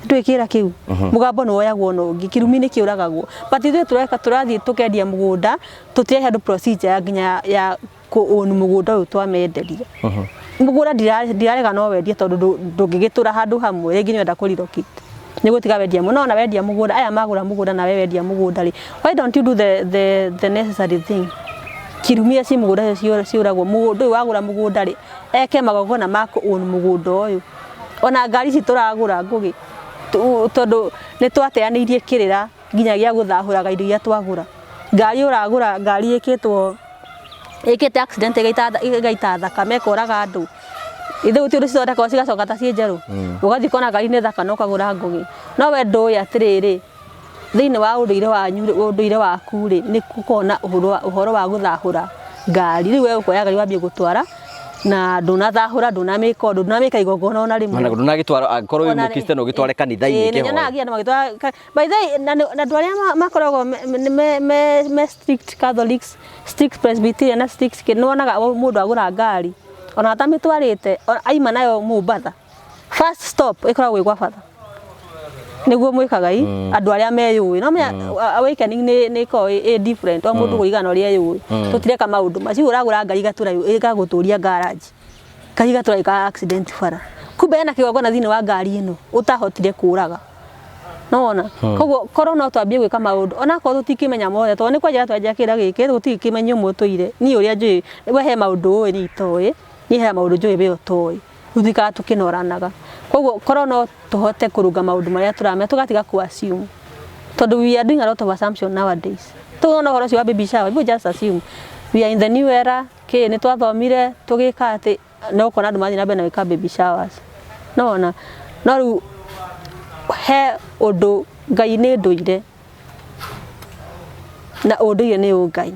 Ndũĩ kĩra kĩu mũgambo nĩ woyagwo na ũngĩ, kĩrumi nĩ kĩũragagwo, but ithuĩ tũreka tũrathiĩ tũkendia mũgũnda, tũtirehe andũ procedure ya nginya ya kũ own mũgũnda ũyũ twamenderia. Mũgũnda ndirarega no wendie, tondũ ndũngĩgĩtũra handũ hamwe, rĩngĩ nĩ ũrenda kũ relocate, nĩ gũtiga wendia mũno. Ona wendia mũgũnda, aya magũra mũgũnda nawe wendia mũgũnda rĩ, why don't you do the necessary thing? Kirumia ci mũgũnda ũcio ciũragwo. Mũgũnda ũyũ wagũra mũgũnda rĩ, eke magongona ma kũ own mũgũnda ũyũ. Ona ngari ici tũragũra, ngũgĩ, tondũ nĩ twateanĩirie kĩrĩra nginya gĩa gũthahũraga indo iria twagũra. Ngari ũragũra, ngari ĩkĩtwo ĩkĩte accident, ĩgaita thakame, ĩkoraga andũ. Ithe gũtirĩ ũndũ cithondekagwo cigacoka ta ciĩ njerũ. Ũgathiĩ ũkona ngari nĩ thaka na ũkagũra, ngũgĩ, no we ndũĩ atĩrĩrĩ, thĩinĩ wa ũndũire wanyu rĩ, ũndũire waku rĩ, nĩ gũkoragwo na ũhoro wa gũthahũra ngari. Rĩu we ũkoya ngari wambie gũtwara na ndũnathahũra, ndũnamĩka ũndũ, ndũnamĩka igongona ona rĩmwe. Ona ndũnagĩtwara, angĩkorwo wĩ mũkristiano, ũgĩtware kanitha-inĩ. Ĩĩ, nĩ nyonaga nginya andũ magĩtwara by the way, na andũ arĩa makoragwo me strict Catholics, strict Presbyterian na strict nĩ wonaga mũndũ agũra ngari ona atamĩtwarĩte, aima nayo Mombatha, first stop ĩkoragwo ĩ gwa batha, nĩguo mwĩkaga i andũ arĩa meyũĩ. No menya awakening nĩ ĩkoragwo ĩ different, o mũndũ kũringana na ũrĩa eyũĩ. Tũtireka maũndũ macio. Ũragũra ngari ĩgatũra ĩgagũtũria garage, ngari ĩgatũra ĩka accident bara, kumbe hena kĩgongona thĩinĩ wa ngari ĩno ũtahotire kũraga. Nĩwona? Koguo korwo no twambie gwĩka maũndũ onakorwo tũtikĩmenya mothe, tondũ nĩ kwanjia twanjia kĩra gĩkĩ, gũtirĩ kĩmenyo ũmwe ũtũire. Niĩ ũrĩa njũĩ, we he maũndũ ũĩ niĩ itoĩ, niĩ he maũndũ njũĩ we ũtoĩ, rĩu tũikaraga tũkĩnoranaga. Koguo korwo no tũhote kũrũnga maũndũ marĩa tũramenya, tũgatiga kũ assume, tondũ we are doing a lot of assumption nowadays. Tuona ũhoro ũcio wa baby shower, people just assume we are in the new era, kĩ nĩ twathomire tũgĩka atĩ no ũkona andũ mathiĩ na mbere na gwĩka baby showers. Nĩwona? No rĩu he ũndũ Ngai nĩ ndũire na ũndũire nĩ ũngai,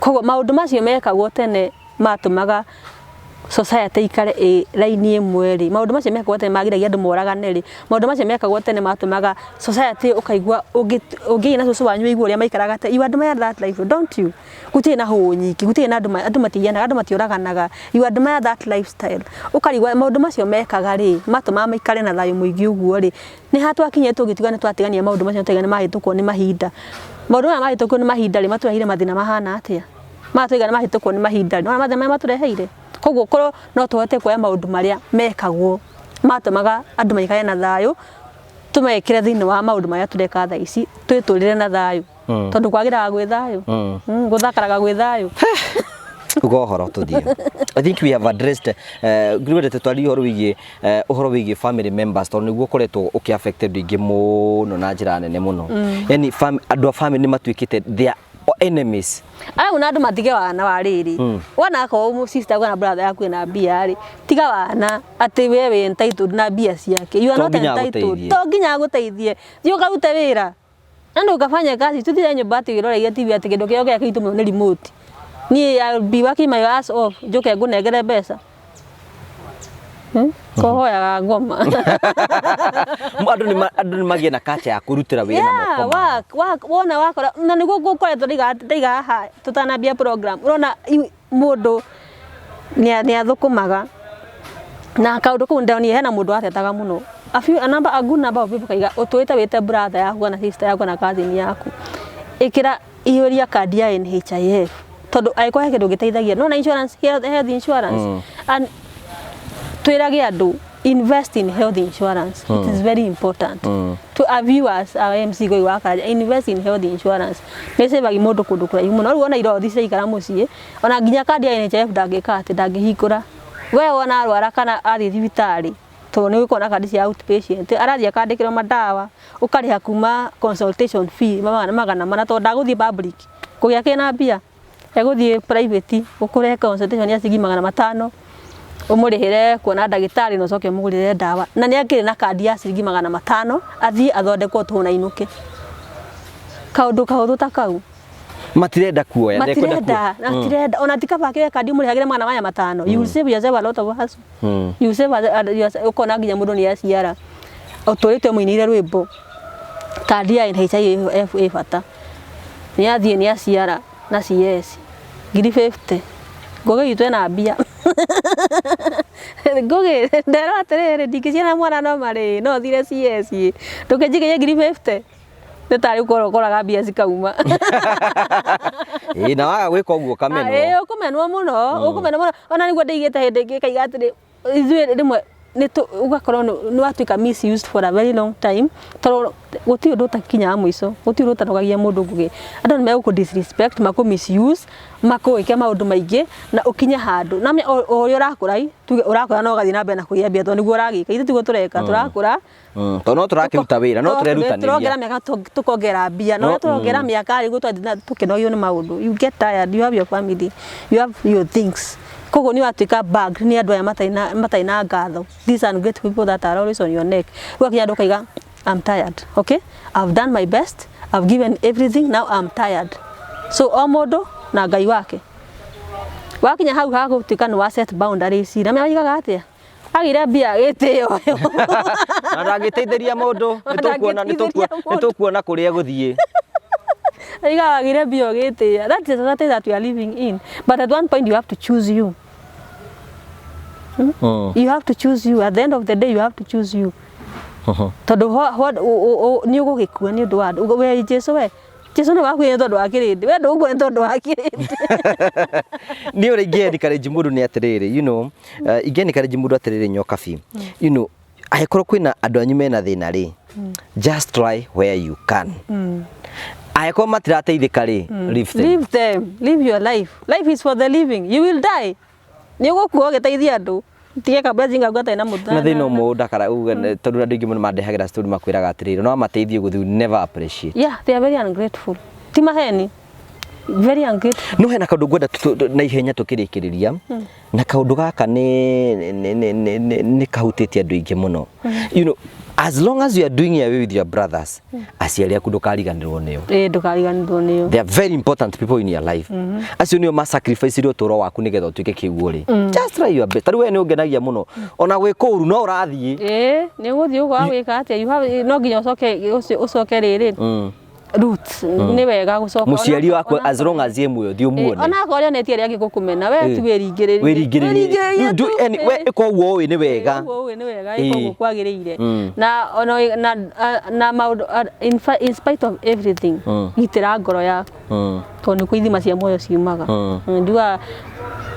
koguo maũndũ macio mekagwo tene matũmaga society ikare ĩ raini ĩmwe rĩ, maũndũ macio mekagwo tene magiragia andũ moragane rĩ, maũndũ macio mekagwo tene matũmaga society ũkaigua ũngĩgĩa na cũcũ wanyu ũigue ũrĩa maikaraga tene. You admire that life, don't you? Gũtirĩ na hũũ nyingĩ, gũtirĩ na andũ matiiyanaga, andũ matiũraganaga. You admire that lifestyle, ũkarigwo maũndũ macio mekaga rĩ matũmaga maikare na thayũ mũingĩ ũguo rĩ, nĩ ha twakinyire tũgĩtiga nĩ twatigania maũndũ macio, twaiga nĩ mahĩtũkwo nĩ mahinda. Maũndũ maya mahĩtũkwo nĩ mahinda rĩ, matũreheire mathĩna mahana atĩa? Maya twaiga nĩ mahĩtũkwo nĩ mahinda rĩ, nĩwona mathĩna marĩa matũreheire? Koguo korwo no tũhote kuoya maũndũ marĩa mekagwo matũmaga andũ maikare na thayũ, tũmekĩre thĩinĩ wa maũndũ marĩa tũreka thaa ici, twĩtũrĩre na thayũ, tondũ kwagĩraga gwĩ thayũ. Gũthakaraga gwĩ thayũ. Uga ũhoro tũthiĩ. I think we have addressed ngwendete twarie ũhoro wĩgiĩ family members, tondũ nĩguo ũkoretwo ũkĩ affect andũ aingĩ mũno na njĩra nene mũno. Yani andũ a family nĩ matuĩkĩte their enemies. Arabu na andũ matige wana wa rĩrĩ, wona akorwo sister kana brother yaku ĩna mbia rĩ, tiga wana atĩ we wĩ entitled na mbia ciake. You are To not nginya entitled. agũteithie. To nginya agũteithie. Thiĩ ũkarute wĩra na ndũ ũkafanya kazi. Tuthire nyũmba atĩ wĩroreire TV, atĩ kĩndũ kĩrĩa gĩa kĩritũ mũno nĩ remote. Niĩ I'll be working my ass off njũke ngũnengere mbeca. Kohoyaga ngoma. Andũ nĩ magĩe na culture ya kũrutĩra wĩra na Yeah, moko mao. Work, work, wona wakora na nĩguo ngũkoretwo ndaiga haha tũtanambia program, ũrona mũndũ nĩ athũkũmaga na kaũndũ kau ndonire hena mũndũ watetaga mũno, a few, a number, a good number of people, kaiga ũtũĩte wĩte brother yaku kana sister yaku kana cousin yaku, ĩkĩra ihũria kandi ya NHIF, tondũ angĩkorwo he kĩndũ gĩteithagia no na insurance, health insurance. And twĩrage andũ Invest in health insurance. It is very important to our viewers, our MC Ngũgĩ wa Karanja. Invest in health insurance, nĩ save mũndũ kũndũ kũraihu mũno. Rĩu ona irothi ciaikara mũciĩ, ona nginya kandi ya NHIF ndangĩka atĩ ndangĩhingũra. We wona arwara kana athiĩ thibitarĩ, tondũ nĩ gũkorwo na kandi cia outpatient, arathiĩ akandĩkĩrwo madawa, ũkarĩha kuma consultation fee 400, tondũ ndagũthiĩ public kũgĩa kĩna mbia, egũthiĩ private ũkũre consultation ya ciringi 500, ũmũrĩhĩre kuona ndagĩtarĩ na ũcoke ũmũgũrĩre ndawa, na nĩ akĩrĩ na kandi ya ciringi 500 athiĩ athondekwo tũhũ na inũke. Kaũndũ kahũthũ ta kau. Matirenda kuoya, ndekwenda. Matirenda, matirenda. Ona ti kaba akĩoya kandi ũmũrĩhagĩre 500. You will save yourself a lot of hassle. You will save yourself. Ũkona nginya mũndũ nĩ aciara ũtũrĩte mũinĩire rwĩmbo, kandi ya NHIF ĩ bata. Nĩ athiĩ nĩ aciara na CS ngiri 50. Ngũgĩ witũ ena mbia. Ngũgĩ nderwo atĩrĩrĩ, ndingĩciara mwana no marĩ no thire CS ndũkĩnjigĩrie ngiri 50, nĩ tarĩ ũkorwo ũkoraga mbia cikauma. Ĩĩ, na waga gwĩka ũguo kamenwo. Ĩĩ, ũkũmenwo mũno, ũkũmenwo mũno. Ona nĩguo ndĩigĩte hĩndĩ ĩngĩ kaiga atĩrĩ, ithuĩ rĩmwe nĩ ũgakorwo nĩ watuĩka misused for a very long time, tondũ gũtirĩ ũndũ ũtakinyaga mũico, gũtirĩ ũndũ ũtanogagia mũndũ. Ngũgĩ, andũ nĩ megũkũ disrespect, makũ misuse, makũĩke maũndũ maingĩ, na ũkinye handũ na o ũrĩa ũrakũra ĩ, tuge ũrakũra na ũgathiĩ na mbere na kũgĩa mbia, tondũ nĩguo ũragĩka, ithuĩ tiguo tũreka, tũrakũra. Tondũ no tũrakĩruta wĩra, no tũrerutanĩria. Tũrongera mĩaka, tũkongera mbia, na ũrĩa tũrongera mĩaka rĩ, guo twathiĩ tũkĩnogio nĩ maũndũ. You get tired, you have your family, you have your things, koguo nĩ watuĩka bag nĩ andũ aya matarĩ na ngatho, these ungrateful people that are always on your neck. Ũgakinya andũ ũkaiga, "I'm tired. Okay, I've done my best, I've given everything, now I'm tired." So o mũndũ na Ngai wake. Wakinya hau hagũtuĩka nĩ wa set boundaries, na maigaga atĩa, agire mbia gĩtĩo. Na ndangĩteithĩria mũndũ, nĩ tũkuona, nĩ Ndangĩteithĩria nĩ tũkuona kũrĩa egũthiĩ. Aigaga agire mbia ũgĩtĩĩa. That is the society that we are living in. But at one point you have to choose you. You have to choose you. At the end of the day you have to choose you, tondũ nĩ ũgũgĩkua nĩ ũndũ wa andũ. We Jesu, we Jesu nĩ wakuire nĩ tondũ wa kĩrĩndĩ, we ndũgũkua nĩ tondũ wa kĩrĩndĩ. Niĩ ũrĩa ingĩ encourage mũndũ nĩ atĩrĩrĩ, ingĩ encourage mũndũ atĩrĩrĩ, Nyokabi, angĩkorwo kwĩna andũ anyu mena thĩna rĩ, just try where you can. Angĩkorwo matirateithĩka rĩ, leave them. Leave them. Live your life. Life is for the living. You will die, nĩ ũgũkua ũgĩteithia andũ. Tige kabla jinga ngwata na mũthana. Na thĩna ũmwe ndakara uge, tondũ andũ aingĩ mũno mandehagĩra story, makwĩraga atĩrĩrĩ, no amateithie gũthiĩ, will never appreciate. Yeah, they are very ungrateful. Ti maheni, very ungrateful. No hena kaũndũ ngwenda na ihenya tũkĩrĩkĩrĩria, na kaũndũ gaka nĩ kahutĩtie andũ aingĩ mũno. As long as you are doing your way with your brothers, aciari aku ndũkariganĩrwo nĩo. Ĩĩ, ndũkariganĩrwo nĩo. They are very important people in your life. Acio nĩo ma sacrifice ũtũũro waku nĩgetha ũtuĩke kĩu ũrĩ. Just try your best. Tarĩu we nĩ ũngenagia mũno, ona gwĩ kũũru no ũrathiĩ. Ĩĩ, nĩ ũgũthiĩ ũkaga gwĩka atĩa? You have, no nginya ũcoke ũcoke rĩrĩ roots, nĩ wega gũcoka. Mũciari waku, as long as ye muoyo, thiĩ ũmuone. Ona akorwo nĩonetie arĩa angĩ gũkũmena, we tu wĩringĩrĩrie. Wĩringĩrĩrie. Do we ĩka ũguo ũĩ nĩ wega. Ũguo ũĩ nĩ wega, ĩka ũguo kwagĩrĩire. Na ona na maũndũ in spite of everything, gitĩra ngoro yaku, tondũ nĩkuo ithima cia muoyo ciumaga. Njuga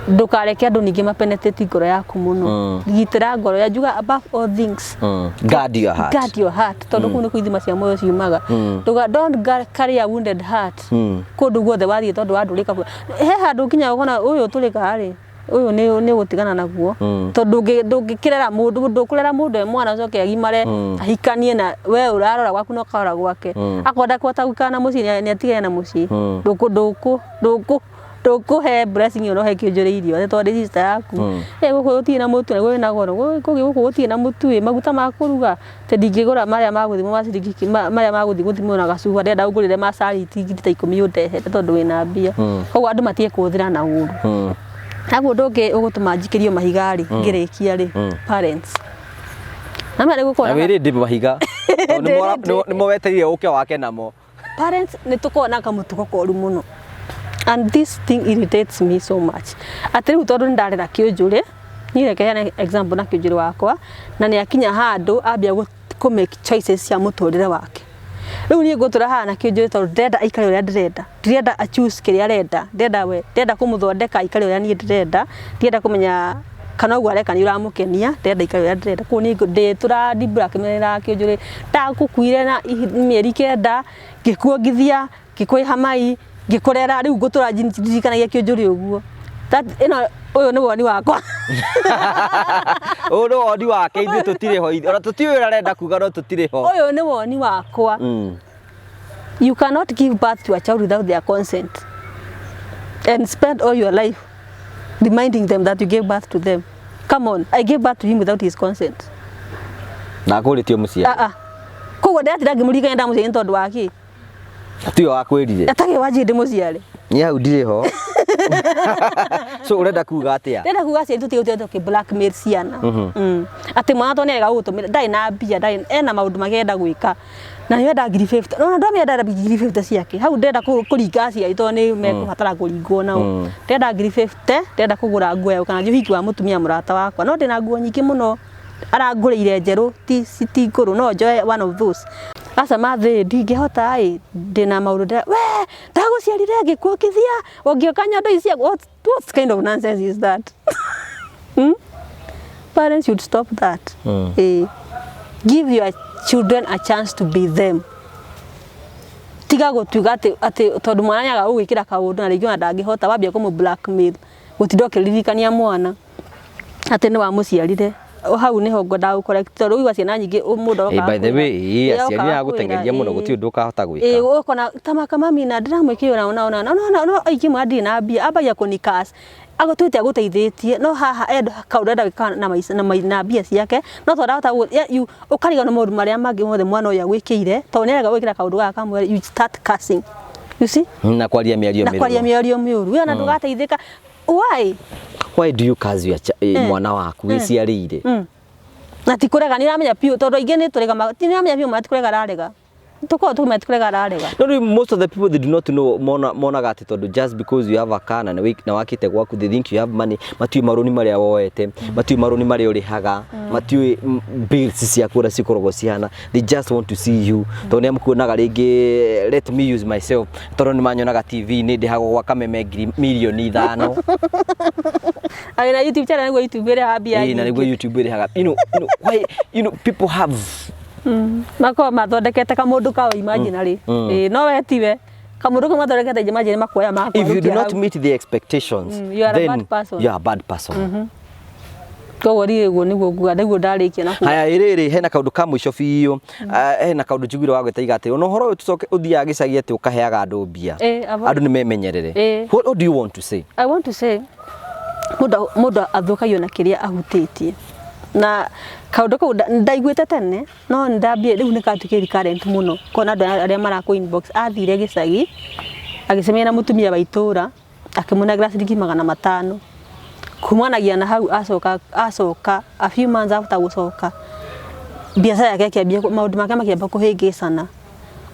ndũkareke andũ ningĩ mapenetrate ngoro yaku mũno. Gitĩra ngoro ya, njuga above all things, Guard your heart. Guard your heart, tondũ kũu nĩkuo ithima cia muoyo ciumaga. Ndũga, don't carry a wounded heart kũndũ guothe wathiĩ, tondũ wandũrĩka he handũ nginya ũkona ũyũ ũtũrĩka rĩ, ũyũ nĩ ũgũtigana naguo, tondũ ndũngĩkĩrera mũndũ, ndũkũrera mũndũ e mwana, ũcoke agimare, ahikanie, na we ũrarora gwaku na ũkarora gwake. Akorwo ndakũhota gũikara na mũciĩ, nĩ atigane na mũciĩ. Ndũkũhe blessing ĩyo, no he kĩnjũrĩ irio atĩ tondũ ndĩ sister yaku. Ĩ gũkũ gũtirĩ na mũtu na kwĩna goro, gũkũ gũtirĩ na mũtu, ĩ maguta ma kũruga, atĩ ndingĩgũra marĩa ma gũthimwo ma ciringi marĩa ma gũthiĩ gũthimwo na gacuba, ndĩrenda ũngũrĩre ma charity 10,000 ũndehere tondũ wĩna mbia. Koguo andũ matige kũhũthĩra na ũru. Naguo ũndũ ũngĩ ũgũtũma njikĩrio mahiga rĩ, ngĩrĩkia rĩ, parents na maya nĩ gũkorwo Na wĩrĩ ndĩ mahiga. Tondũ nĩmo wetereire ũke wake namo. Parents nĩ tũkoragwo na kamũtugo koru mũno, and this thing irritates me so much, atĩ rĩu tondũ nĩ ndarera kĩũnjũrĩ, niĩ reke heane example na kĩũnjũrĩ wakwa, na nĩ akinya handũ ambia kũ make choices cia mũtũrĩre wake. Rĩu niĩ ngũtũra haha na kĩũnjũrĩ tondũ ndĩrenda aikare ũrĩa ndĩrenda, ndirenda a choose kĩrĩa arenda, ndĩrenda we, ndĩrenda kũmũthondeka aikare ũrĩa niĩ ndĩrenda, ndĩrenda kũmenya Kana ũguo areka nĩ ũramũkenia, ndĩrenda ikare ũrĩa ndĩrenda. Koguo niĩ ndĩtũra ndi blackmail kĩũnjũrĩ, ndagũkuire na mĩeri 9, ngĩkuongithia, ngĩkũrĩha mai, ngĩkũrera, rĩu ngũtũra ndirikanagia kĩũnjũrĩ ũguo. That ĩno ũyũ nĩ woni wakwa. Ũyũ nĩ woni wake, ithuĩ tũtirĩ ho, ona tũtiũĩ ũrĩa arenda kuga no tũtirĩ ho. Ũyũ nĩ woni wakwa. You cannot give birth to a child without their consent and spend all your life reminding them that you gave birth to them. Come on, I gave birth to him without his consent. Ndakũrĩtio mũciari. Ah ah. Koguo ndĩratinda ngĩmũririkania ndamũciarire nĩ tondũ wa kĩ? Tiwe wakwĩrire. Atarĩ wanjie ndĩmũciare. Niĩ hau ndirĩ ho. So ũrenda kuga atĩa? Ndĩrenda kuga aciari tũtige gũtinda tũkĩ blackmail ciana. Atĩ mwana tondũ nĩarega gũgũtũmĩra, ndarĩ na mbia, ndarĩ ena maũndũ marĩa arenda gwĩka. Na nĩ enda ngiri 50. No ndamenya ndenda ngiri 50 ciake. Hau ndĩrenda kũringa aciari tondũ nĩ mekũbatara kũringwo nao. Ndĩrenda ngiri 50, ndĩrenda kũgũra nguo ya kana thiĩ ũhiki wa mũtumia mũrata wakwa. No ndĩna nguo nyingĩ mũno arangũrĩire njerũ ti ti ngũrũ, no njoe one of those. Aca mathĩ ndingĩhota ĩ, ndĩna maũndũ ndĩra, we ndagũciarire ngĩkuongithia, ũngĩũka nyondo ici ciaku. What kind of nonsense is that? Hmm? Parents should stop that. Give your children a chance to be them. Tiga gũtuga atĩ tondũ mwana nĩaga gũgwĩkĩra kaũndũ na rĩngĩ ona ndangĩhota, wambia kũmũ blackmail, gũtinda ũkĩririkania mwana atĩ nĩ wamũciarire. Hau nĩho ngwendaga gũ correct tondũ ũigua ciana nyingĩ mũndũ Eh, arokaga by the way, kwĩra, aciari okaga nĩ agũteng'eria kwĩra, mũno, gũtirĩ ũndũ ũkahota gwĩka. Ũkona tamaka mami na ndĩramwĩkĩra ona ona ona ona no aingĩ mwana ndirĩ na mbia, ambagia kũni curse agũtuĩte agũteithĩtie, no haha enda kaũndũ arenda gwĩka na maica na na mbia ciake, no tondũ ndahota ũkariganĩrwo maũndũ marĩa mangĩ mothe mwana ũyũ agwĩkĩire, tondũ nĩarega gwĩkĩra kaũndũ gaka kamwe, you start cursing, you see? Na kwaria mĩario Na kwaria mĩrũrũ. Mĩario mĩũru we ona ndũgateithĩka. Why? Why do you curse your mwana waku wĩciarĩire? Na ti kũrega, nĩ ũramenya biũ tondũ aingĩ nĩ tũrega, ti nĩ ũramenya biũ mwana ti kũrega ararega, tũkoragwo tũkĩmenya ti kũrega ararega. No rĩu most of the people, they do not know, monaga atĩ tondũ just because you have a car na nĩ na wakĩte gwaku, they think you have money. Matiũĩ marũni marĩa woete, matiũĩ marũni marĩa ũrĩhaga, matiũĩ bills ciaku ũrĩa cikoragwo cihana. They just want to see you tondũ nĩ makuonaga rĩngĩ. Let me use myself, tondũ nĩ manyonaga TV-inĩ ndĩhagwo gwa kameme ngiri mirioni 5. Arĩ na YouTube channel nĩguo YouTube ĩrĩhaga mbia Ĩĩ, na nĩguo nyingĩ. YouTube ĩrĩhaga. Why people have Makoragwo mathondekete kamũndũ kao imaginary. Ĩĩ, no we tiwe kamũndũ kau mathondekete imaginary makuoya. If you do not meet the expectations, You are a then bad person. You are a bad person. Koguo rĩ, ũguo nĩguo nguga, nĩguo ndarĩkia na kuga. Haya, ĩrĩrĩ hena kaũndũ ka mũico biũ. Hena kaũndũ njiguire wa gwĩta atĩ ona ũhoro ũyũ tũcoke ũthiaga gĩcagi atĩ ũkaheaga andũ mbia. Andũ nĩ memenyerere. What do you want to say? I want to say mũndũ athũkagio na kĩrĩa ahutĩtie, na kaũndũ kau ndaiguĩte tene, no nĩndambie rĩu nĩ gatuĩkire recurrent mũno kuona andũ arĩa marakũ inbox. Athire gĩcagi agĩcemania na mũtumia wa itũra, akĩmũnengera ciringi 500. Kumanagia na hau acoka a few months after gũcoka, biacara yake ĩkĩambia, maũndũ make makĩamba kũhĩngĩcana.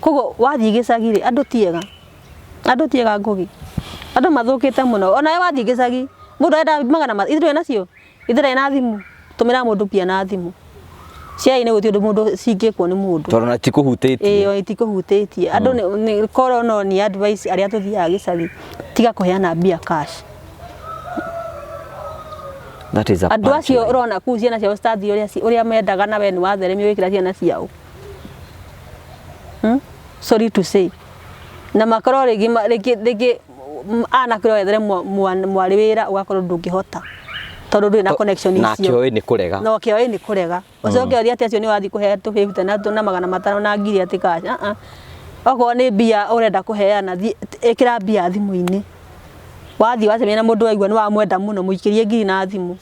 Koguo wathiĩ gĩcagi rĩ, andũ ti ega, andũ ti ega, Ngugi, andũ mathũkĩte mũno. Onawe wathiĩ gĩcagi, mũndũ arenda magana ithuĩ nacio ithuĩ na thimũ, tũmĩra mũndũ mbia na thimũ ciai nĩ gũtirĩ ũndũ mũndũ cingĩkwo nĩ mũndũ. Tondũ na tikũhutĩtie. Ĩĩ, o itikũhutĩtie. Andũ nĩ korwo no ni advice arĩa tũthiaga gĩcagi, tiga kũheana mbia cash. That is a Andũ acio punchline. Ũrona kũu ciana ciao citathiĩ ũrĩa ũrĩa mendaga, na we nĩ watheremio wĩkĩra ciana ciao. Sorry to say, na makorwo rĩngĩ rĩngĩ anake no wethere mwarĩ wĩra, ũgakorwo ndũngĩhota tondũ ndũrĩ na connection Nake icio. Oĩ nĩ kũrega. No kĩo nĩ kũrega, ũcoke ũthiĩ atĩ acio nĩ wathiĩ kũhe tũ 50 na 500 na ngiri atĩ cash. Ah ah, okorwo nĩ mbia ũrenda kũheana, thiĩ ĩkĩra mbia thimũ-inĩ. Wathiĩ wacemania na mũndũ waigua nĩ wamwenda mũno, mũikĩrie ngiri na thimũ,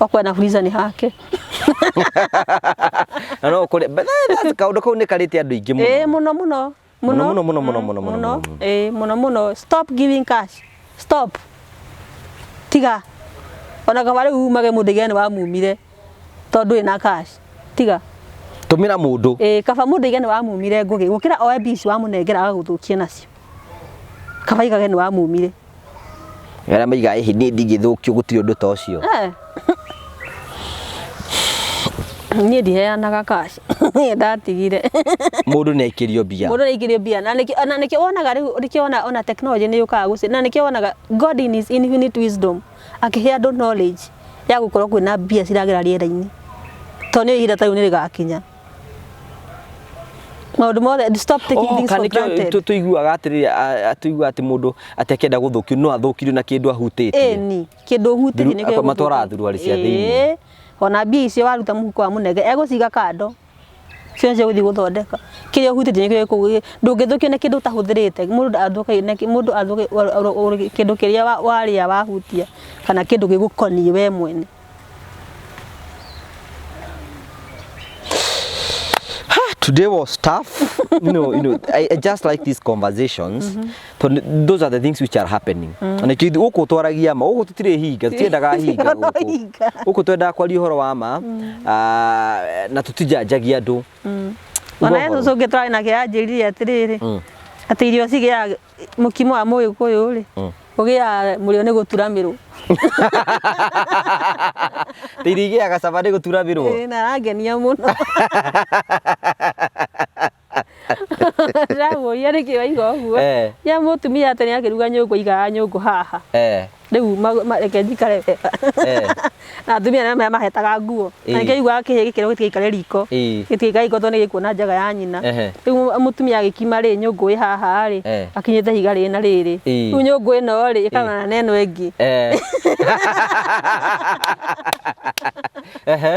okorwo na Fuliza nĩ hake. Na no ũkore, but kaũndũ kau nĩ karĩte andũ aingĩ Ĩĩ. mũno. Mũno mũno mũno. Mũno, mũno, mũno, mũno, mũno, mũno, mũno. Ĩĩ, mũno mũno. Stop giving cash, stop, tiga. Ona kaba rĩu umage mũndũ aigane nĩ wamumire tondũ ndũrĩ na cash, tiga. Tũmĩra mũndũ. Ĩĩ, kaba mũndũ aige nĩ wamumire, Ngũgĩ, gũkĩra oe mbia ici wamũnengera agagũthũkie nacio. Kaba aigage nĩ wamumire. Arĩa maigaga ĩhĩ niĩ ndingĩthũkio, gũtirĩ ũndũ ta ũcio. Eh. Niĩ ndiheanaga cash, niĩ ndatigire. Mũndũ nĩ aikĩrio mbia. Mũndũ nĩaikĩrio mbia, na nĩkĩo wonaga rĩu, nĩkĩo ona technology nĩ yũkaga gũci, na nĩkĩo wonaga God in his infinite wisdom akĩhe andũ knowledge. Ya gũkorwo kwĩna mbia ciragera rĩera-inĩ, tondũ nĩ ihinda ta rĩu nĩ rĩgakinya maũndũ mothe. Stop taking things for granted. Tũiguaga atĩrĩrĩ, tũiguaga atĩ mũndũ atĩ akĩenda gũthũkio no athũkirio na kĩndũ ahutĩtie. Ĩni, kĩndũ ũhutĩtie nĩkĩo. Matwaraga thuruarĩ cia thĩiniĩ. Ĩĩ, ona mbia icio waruta mũhuko wa mũnenge egũciga kando, cio nĩcio ũgũthiĩ gũthondeka. Kĩrĩa ũhutĩtie nĩkĩo ndũngĩthũkio nĩ kĩndũ ũtahũthĩrĩte. Mũndũ athũkagio nĩ mũndũ athũkagio kĩndũ kĩrĩa warĩa, wahutia, kana kĩndũ gĩgũkoniĩ we mwene. Today was tough. I just like these conversations. Tondũ those are the things which are happening. Na nĩkĩo gũkũ twaragia ma, gũkũ tũtirĩ hinga, tũtiendaga hinga No gũkũ. Hinga. Gũkũ twendaga kwaria ũhoro wa ma, na tũtijanjagia andũ. Ona ye cũcũ ũngĩ twarĩ nake anjĩrire atĩrĩrĩ, atĩ irio cigĩaga mũkimo wa Mũgĩkũyũ rĩ, ũgĩaga mũrĩo nĩ gũturamĩrwo. Atĩ irio igĩaga cama nĩ gũturamĩrwo. Ĩĩ, na arangenia mũno. Ndĩramũria nĩkĩ waiga ũguo. Ya mũtumia atĩ nĩ akĩruga nyũngũ, aigaga nyũngũ haha. Rĩu reke njikare wega. Na atumia nĩ mahetaga nguo. Na nĩkĩo aiguaga kĩhĩ gĩkĩrwo gĩtigaikare riko. Gĩtigaikare riko tondũ nĩ gĩkuona njaga ya nyina. Rĩu mũtumia agĩkima rĩ, nyũngũ ĩ haha rĩ, akinyĩte ihiga rĩrĩ na rĩrĩ. Rĩu nyũngũ ĩno rĩ, ĩkaonana na ĩno ĩngĩ.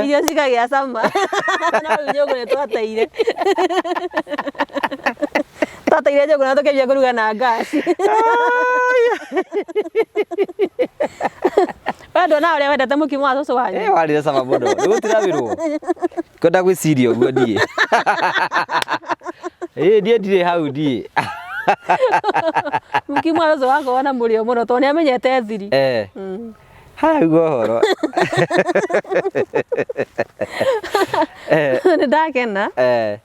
Irio cikagĩa cama. No rĩu nyũngũ nĩ twateire. Twateire nyũngũ na tũkĩambia kũruga na ngasi. We nduonaga ũrĩa wendete mũkimo wa cũcũ wanyu? Eh, warĩ na cama mũno. Nĩ gũturamĩrwo. Kwenda gwĩciria ũguo niĩ. Ĩĩ, niĩ ndirĩ hau niĩ. Mũkimo wa cũcũ wakwa wona mũrĩo mũno tondũ nĩ amenyete thiri. Ha, uga ũhoro. Nĩ ndakena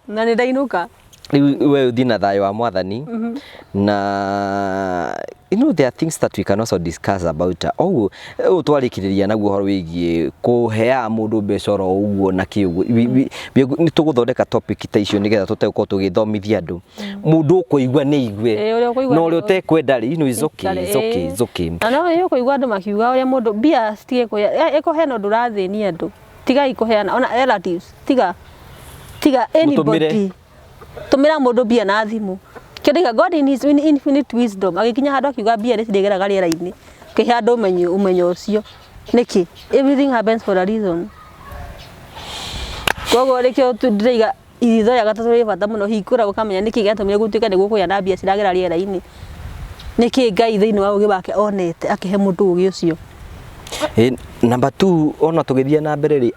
na nĩ ndainũka. Rĩu we ũthiĩ na thayũ wa Mwathani, na there are things that we can also discuss about ũguo ũũ twarĩkĩrĩria naguo ũhoro wĩgiĩ kũheaga mũndũ mbeca oro ũguo na kĩ ũguo. Nĩ tũgũthondeka topic ta icio nĩgetha tũte gũkorwo tũgĩthomithia andũ. Mũndũ ũkũigua nĩ aigue, Ĩĩ, ũrĩa ũkũigua na nĩ ũrĩa ũtekwenda rĩ, it's okay, it's okay, it's okay. Na no ĩ ũkũigua andũ makiuga ũrĩa mũndũ mbia citige kũhe ĩkũheana ũndũ ũrathĩnia andũ. Tigai kũheana ona relatives, tiga tiga anybody. Tũmĩra mũndũ mbia na thimũ. Kĩndũ God in his infinite wisdom agĩkinya handũ akiuga mbia nĩ cirĩgeraga rĩera-inĩ, kĩhe andũ ũmenyo ũcio. Nĩkĩ? Everything happens for a reason. Koguo nĩkĩo ndĩraiga itho rĩa gatatũ rĩ bata mũno, hingũra ũkamenya nĩkĩ gĩatũmire gũtuĩke nĩ gũkũgĩa na mbia ciragera rĩera-inĩ. Nĩkĩ Ngai thĩinĩ wa ũgĩ wake onete akĩhe mũndũ ũgĩ ũcio. Number 2, ona tũgĩthiĩ na mbere rĩ,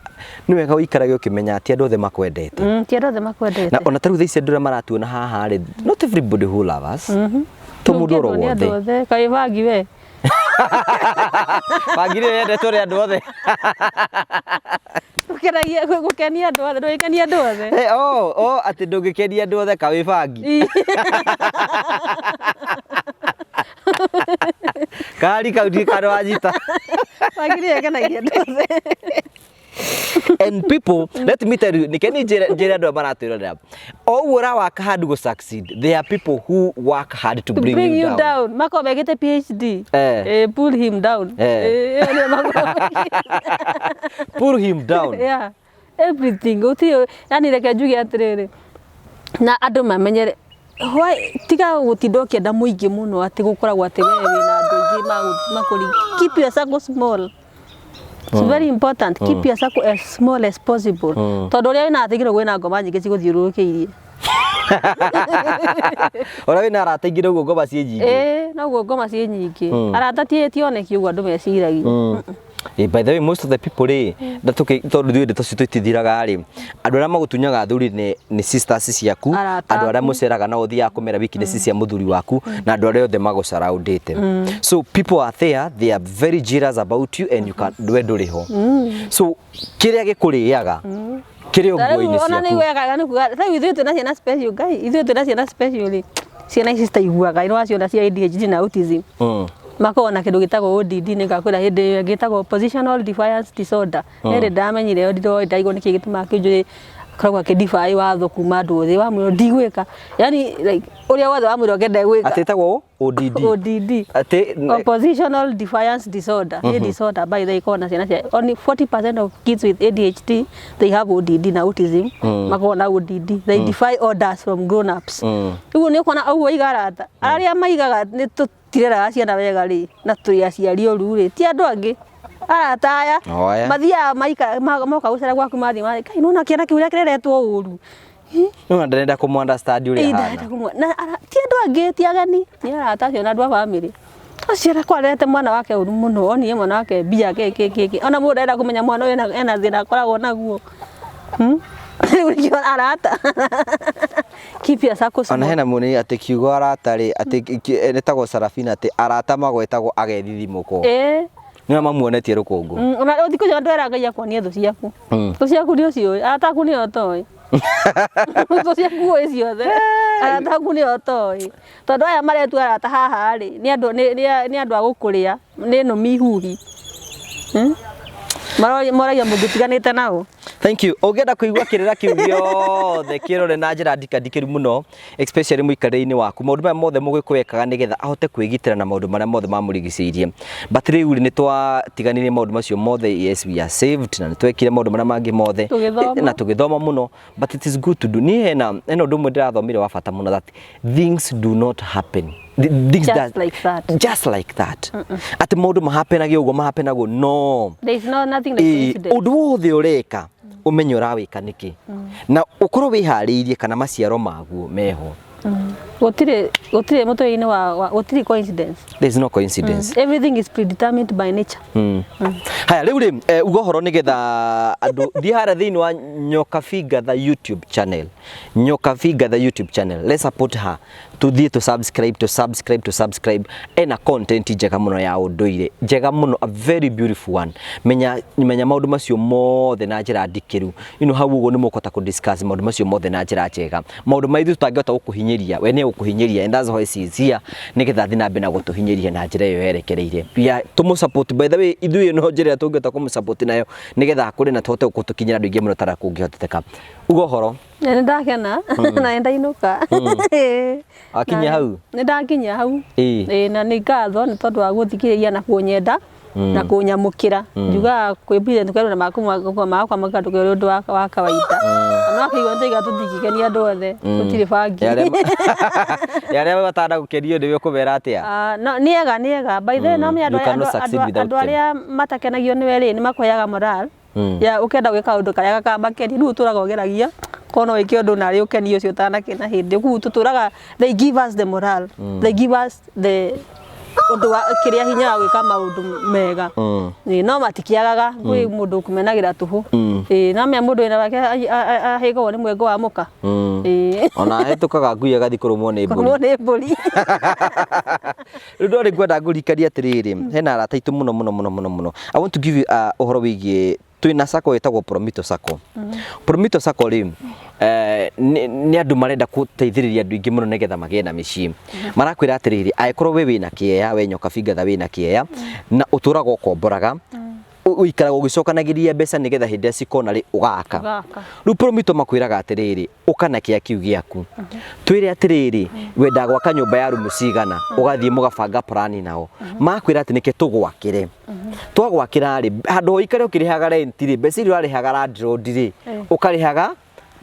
nĩ wega ũikarage ũkĩmenya atĩ andũ othe makwendete. Ti andũ othe makwendete. Na ona ta rĩu thaa ici andũ arĩa maratuona haha rĩ, not everybody who love us. To mũndũ oro Ndũngĩendwo nĩ andũ wothe. othe. Kaĩ bangi we? Bangi nĩyo yendetwo nĩ andũ othe. Gũkenagia gũkenia andũ othe, ndũgĩkenia andũ othe. Oh, atĩ ndũngĩkenia andũ othe kawĩ bangi. Kari kau ndirĩ kana wanyita. Bangi nĩyo ĩkenagia andũ othe. And people, let me tell you, nike ni njĩre andũ arĩa maratwĩrorera, o ũguo ũra work hard go succeed, there are people who work hard to To bring you down. down. Makorwo mekĩte PhD. Pull him down. Ĩyo nĩyo makoragwo mekĩte. Pull him down. Yeah. Everything. Gũtirĩ, yani reke njuge atĩrĩrĩ, na andũ mamenyere why tiga gũtinda ũkĩenda mũingĩ mũno atĩ gũkoragwo atĩ we wĩna andũ aingĩ makũri. Keep your circle small. It's very important. Keep your circle as small as possible. Tondũ ũrĩa wĩna athĩngĩrwo kwĩna ngoma nyingĩ cigũthiũrũrũkĩirie. Ũrĩa wĩna arata aingĩ noguo ngoma ciĩ nyingĩ. Ĩĩ, noguo ngoma ciĩ nyingĩ. Arata ti tioneki ũguo andũ meciragia. By the way, most of the people rĩ, tondũ ithuĩ ndeto citũ itithiraga rĩ, andũ arĩa magũtunyaga athuri nĩ sisters ciaku, Arata andũ arĩa aku. mũceraga nao ũthiaga kũmera weakness cia mũthuri waku, na andũ arĩa othe magũcaraundĩte. So people are there, they are very jealous about you and you can, we ndũrĩ ho. So kĩrĩa gĩkũrĩaga kĩrĩ o Ta rĩu nguo-inĩ ona nĩ ciaku. wega nĩ kuga rĩu ithuĩ twĩna ciana special, Ngai, ithuĩ twĩna ciana special rĩ, ciana ici citaiguaga, nĩ waciona cia ADHD na autism. Makoragwo na kĩndũ gĩtagwo ODD, nĩ ngakwĩra hĩndĩ ĩyo ĩngĩ ĩtagwo positional defiance disorder. Nĩ hĩndĩ ndamenyire ĩyo, ndiroĩ ndaigua nĩkĩ gĩtũmaga kĩnjũrie. Akoragwo akĩ-defy watho kuma andũ othe, wamwĩra ndigwĩka, yani like ũrĩa wothe wamwĩra ũngĩenda gwĩka. Atĩ ĩtagwo ODD? ODD. Atĩ Oppositional defiance disorder. Nĩ disorder by the way ĩkoragwo na ciana cia only 40% of kids with ADHD, they have ODD na autism, makoragwo na ODD. They defy orders from grown ups. Rĩu nĩ ũkuona ũguo iga arata arĩa maigaga nĩ tũtireraga ciana wega rĩ, na tũrĩ aciari oru rĩ, ti andũ angĩ, arata aya. O aya. Mathiaga moka gũcera gwaku, mathiĩ Kai, nĩwona kĩana kĩu ũrĩa kĩreretwo ũru. Nĩ ndarenda kũmũ understand ũrĩa Ĩĩ, ahana. ndarenda na ti andũ angĩ, ti ageni, nĩ arata acio na andũ a bamĩrĩ acio akwarete mwana wake ũru mũno, onire mwana wake mbia kĩ kĩ kĩ kĩ, ona mũndũ arenda kũmenya mwana ũyũ ena thĩna akoragwo naguo. Rĩu nĩkĩo arata, keep your circle Ona small. hena mũni atĩ kiugo arata rĩ, atĩ ĩtagwo Sarafina, atĩ arata magwetagwo agethithimũkwo. Nĩo mamuonetie rũkũngũ. Ona rĩu thikũ icio andũ era Ngai akuonie thũ ciaku. Thũ ciaku nĩ ũciũĩ, arata aku nĩo ũtoĩ. Thũ ciaku ũĩ ciothe, arata aku nĩo ũtoĩ. Tondũ aya maretua arata haha rĩ, nĩ andũ nĩ andũ a gũkũrĩa, nĩ nũmi ihuhi. Moragia mũngĩtiganĩte nao. Thank you. Ũngĩenda kũigua kĩrĩra kĩu gĩothe kĩrore na njĩra ndikandikĩru mũno, especially mũikarĩre-inĩ waku, maũndũ maya mothe mũgĩkũyũ ekaga nĩgetha ahote kwĩgitĩra na maũndũ marĩa mothe mamũrigicĩirie. But rĩu rĩ, nĩ twatiganirie maũndũ macio mothe. Yes, we are saved, na nĩ twekire maũndũ marĩa mangĩ mothe. Tũgĩthoma. Na tũgĩthoma mũno, but it is good to do. Niĩ hena ũndũ ũmwe ndĩrathomire wa bata mũno, that things do not happen. Things Just that, like that. Just like that. Atĩ maũndũ mahapenagia ũguo mahapenagwo, no. There is no nothing like coincidence. Ũndũ wothe ũreka, ũmenye ũrawĩka nĩkĩ, na ũkorwo wĩharĩirie kana maciaro maguo meho. Gũtirĩ mũtũrĩre-inĩ wa gũtirĩ coincidence. There is no coincidence. Everything is predetermined by nature. Haya, rĩu rĩ, uga ũhoro nĩgetha andũ thiĩ harĩa thĩinĩ wa Nyokabi Ngatha YouTube channel. Nyokabi Ngatha YouTube channel, let's support her, tuthiĩ to subscribe, to subscribe, to subscribe. Ena content njega mũno ya ũndũire, njega mũno, a very beautiful one. Menya menya maũndũ macio mothe na njĩra ndikĩru. Hau ũguo nĩ mũkũhota kũ discuss maũndũ macio mothe na njĩra njega, maũndũ ma ithuĩ tũtangĩhota gũkũhinyĩria, we nĩ egũkũhinyĩria, and that's why she is here, nĩgetha athiĩ na mbere na gũtũhinyĩria na njĩra ĩyo yerekereire. We are tũmũ support, by the way, ithuĩ no njĩra ĩrĩa tũngĩhota kũmũ support nayo nĩgetha akũre na tũhote gũtũkinyĩra andũ aingĩ mũno tara kũngĩhoteteka. Uga ũhoro. Nĩ ndakena na nĩ ndainũka. Wakinya hau? Nĩ ndakinya hau. Ĩĩ. Ĩĩ, na nĩ ngatho nĩ tondũ wa gũthikĩrĩria na kũnyenda na kũnyamũkĩra. Njugaga kwĩ president kwerwo na magakwamũkĩra ndũkĩrĩ ũndũ wa kawaida. No akĩigua nĩtwaiga tũtingĩkenia andũ othe, tũtirĩ bangi. Ya arĩa matanda gũkenio nĩwe ũkũmera atĩa? Ah, no, nĩ ega, nĩ ega. By the way, no You cannot succeed without andũ them. arĩa matakenagio nĩwe rĩ, nĩ makũheaga moral ya ũkenda gwĩka ũndũ karĩa gakamakenia. Rĩu ũtũraga ũgeragia korwo no wĩke ũndũ narĩ ũkenio ũcio ũtanakena hĩndĩ. Koguo tũtũraga, they give us the moral, they give us the ũndũ wa kĩrĩa hinya wa gwĩka maũndũ mega. Ĩĩ, no matikĩagaga kwĩ mũndũ ũkũmenagĩra tũhũ. Ĩĩ, no menya mũndũ wĩna wake ahĩgagwo nĩ mwengo wa mũka. Ĩĩ. Ona ahĩtũkaga ngui agathiĩ kũrũmwo nĩ mbũri. Kũrũmwo nĩ mbũri. Rĩu ndorĩ ngwenda ngũrikanie atĩrĩrĩ, hena arata aitũ mũno mũno mũno mũno mũno. I want to give you ũhoro wĩgiĩ twĩna sacco ĩtagwo Promito Sacco. Promito Sacco rĩ, nĩ andũ marenda gũteithĩrĩria andũ aingĩ mũno nĩgetha magĩe na mĩciĩ. Marakwĩra atĩrĩrĩ, angĩkorwo we wĩna kĩeya, we Nyokabi Ngatha wĩna kĩeya na ũtũraga ũkomboraga, ũikaraga ũgĩcokanagĩrĩria mbeca nĩgetha hĩndĩ ĩrĩa cikona rĩ ũgaka. Ũgaka. Rĩu Promito makwĩraga atĩrĩrĩ, ũka na kĩea kĩu gĩaku, twĩre atĩrĩrĩ, wenda gwaka nyũmba ya rumu cigana, ũgathiĩ mũgabanga plani nao, makwĩra atĩ nĩke tũgwakĩre. Twagwakĩra rĩ, handũ ho ũikare ũkĩrĩhaga rent rĩ, mbeca iria ũrarĩhaga landlord rĩ, ũkarĩhaga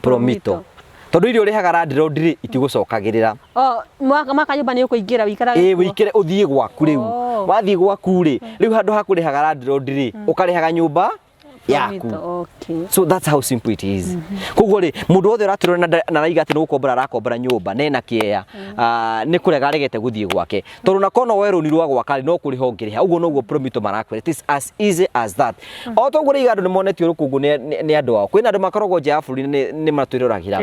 Promito. Promito. Tondũ iria ũrĩhaga landlord rĩ, itigũcokagĩrĩra. Oh, mwaka nyũmba nĩ ũkũingĩra wĩikarage Ĩĩ, kuo. wĩikare ũthiĩ gwaku rĩu. Oh. Wathiĩ gwaku rĩ, rĩu handũ ha kũrĩhaga landlord rĩ, ũkarĩhaga nyũmba yaku. Promito, okay. So that's how simple it is. Koguo rĩ, mũndũ wothe ũratũrora na araiga atĩ nĩ gũkombora arakombora nyũmba na ena kĩeya, nĩ kũrega aregete gũthiĩ gwake, tondũ na korwo no woe rũni rwa gwaka rĩ, no kũrĩha ũngĩrĩha. Ũguo noguo Promito marakwĩra, it is as easy as that. O toguo rĩiga andũ nĩ monetio rũkũngũ nĩ andũ ao. Kwĩna andũ makoragwo nja ya bũrũri nĩ matwĩroragĩra.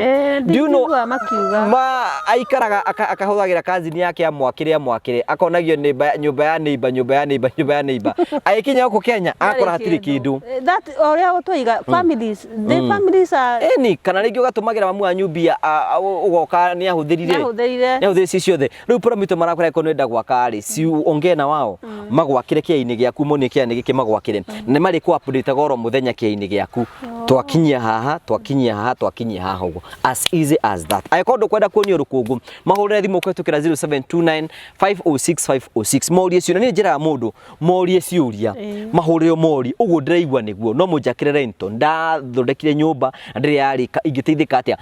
Do you know, Ndingiuga makiuga. Ma aikaraga akahũthagĩra cousin yake amwakĩre amwakĩre, akonagio nyũmba ya neighbor, nyũmba ya neighbor, nyũmba ya neighbor, agĩkinya gũkũ Kenya akora hatirĩ kĩndũ. That O ũrĩa twaiga families, the families are Ĩni, kana rĩngĩ ũgatũmagĩra mamu wanyu mbia, ũgoka nĩ ahũthĩrire. Nĩahũthĩrire. Nĩ ahũthĩrire ci ciothe. Rĩu Promito marakwĩra angĩkorwo nĩ ũrenda gwaka rĩ, si ongee na wao magwakĩre kĩea-inĩ gĩaku, monie kĩea nĩ gĩkĩ magwakĩre. Na nĩ marĩkũ update oro mũthenya kĩea-inĩ gĩaku. Twakinyia haha, twakinyia haha, twakinyia haha ũguo. As easy as that. Angĩkorwo ndũkwenda kuonio rũkũngũ, mahũrĩre thimũ kũhĩtũkĩra 0729 506 506 morie ciũria. Niĩ njĩraga mũndũ morie ciũria, mahũrĩre morie ũguo ndĩraigua nĩguo no mũnjakĩre rento, ndathondekire nyũmba na ndĩrĩ yarĩka, ingĩteithĩka atĩa?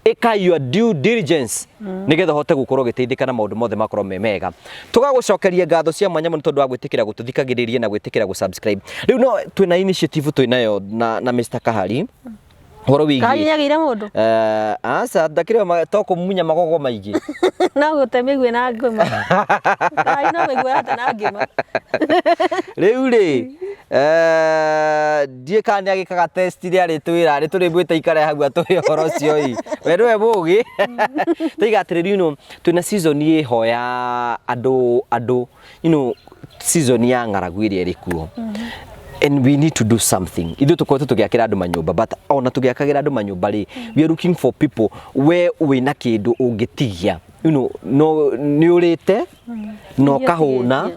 Ĩka your due diligence nĩgetha ũhote gũkorwo ũgĩteithĩka na maũndũ mothe makorwo me mega. Tũgagũcokeria ngatho cia mwanya mũno tondũ wa gwĩtĩkĩra gũtũthikagĩrĩria na gwĩtĩkĩra gũ-subscribe. Rĩu no twĩna initiative twĩnayo na Mr. Kahari ũhoro wĩgiĩ Kahari nĩagĩire mũndũ? Aca, ndakĩrĩ to kũmumunya magogo maingĩ. No gũte mĩguĩ na ngĩma. Kahari no mĩguĩ arate na ngĩma. Rĩu rĩ, ndiũĩ kana nĩ agĩkaga test iria arĩtwĩra, nĩ tũrĩmwĩta aikare hau atũhe ũhoro ũcio ĩ. We nĩwe mũgĩ. Taiga atĩrĩrĩ, twĩna season ĩho ya andũ season ya ng'aragu ĩrĩa ĩrĩ kuo. And we need to do something. Ithuĩ tũkoretwo tũgĩakĩra andũ manyũmba, but ona tũgĩakagĩra andũ manyũmba rĩ, we are looking for people we wĩna kĩndũ ũngĩtigia, no nĩ ũrĩte na ũkahũna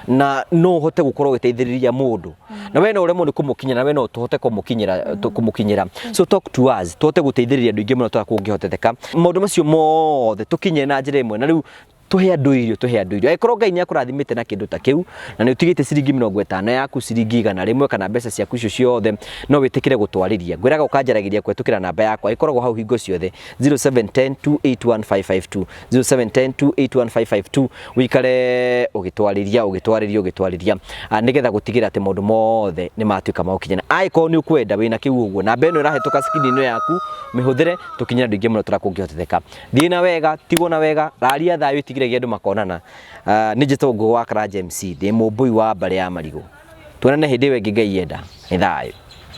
na no ũhote gũkorwo ũgĩteithĩrĩria mũndũ, na we no ũremwo nĩ kũmũkinyĩra, na we no tũhote kũmũkinyĩra. So talk to us, tũhote gũteithĩrĩria andũ aingĩ mũno tũrĩa kũngĩhoteteka. Maũndũ macio mothe tũkinye na njĩra ĩmwe, na rĩu tũhe andũ irio, tũhe andũ irio. Angĩkorwo Ngai nĩ akũrathimĩte na kĩndũ ta kĩu na nĩ ũtigĩte ciringi 50 yaku, ciringi 100, kana mbeca ciaku icio ciothe, no wĩtĩkĩre gũtwarĩria. Ngwĩraga ũkanjaragĩria kũhetũkĩra namba yakwa ĩkoragwo hau hingo ciothe, 0710 281 552, 0710 281 552. Wĩikare ũgĩtwarĩria, ũgĩtwarĩria, ũgĩtwarĩria, nĩgetha gũtigĩra atĩ maũndũ mothe nĩ matuĩka ma gũkinyana. Angĩkorwo nĩ ũkwenda wĩna kĩu ũguo, namba ĩno ĩrahĩtũka screen ĩno yaku, mĩhũthĩre tũkinyĩre andũ aingĩ mũno tũrĩa kũngĩhoteteka. Thiĩ na wega, tigwo na wega, raria thayũ itigiragia andũ makonana. Nĩ njĩtagwo Ngũgũ wa Karanja MC, ndĩ mũmbũi wa mbarĩ ya marigũ. Tuonane hĩndĩ ĩyo ĩngĩ Ngai enda. Nĩ thayũ.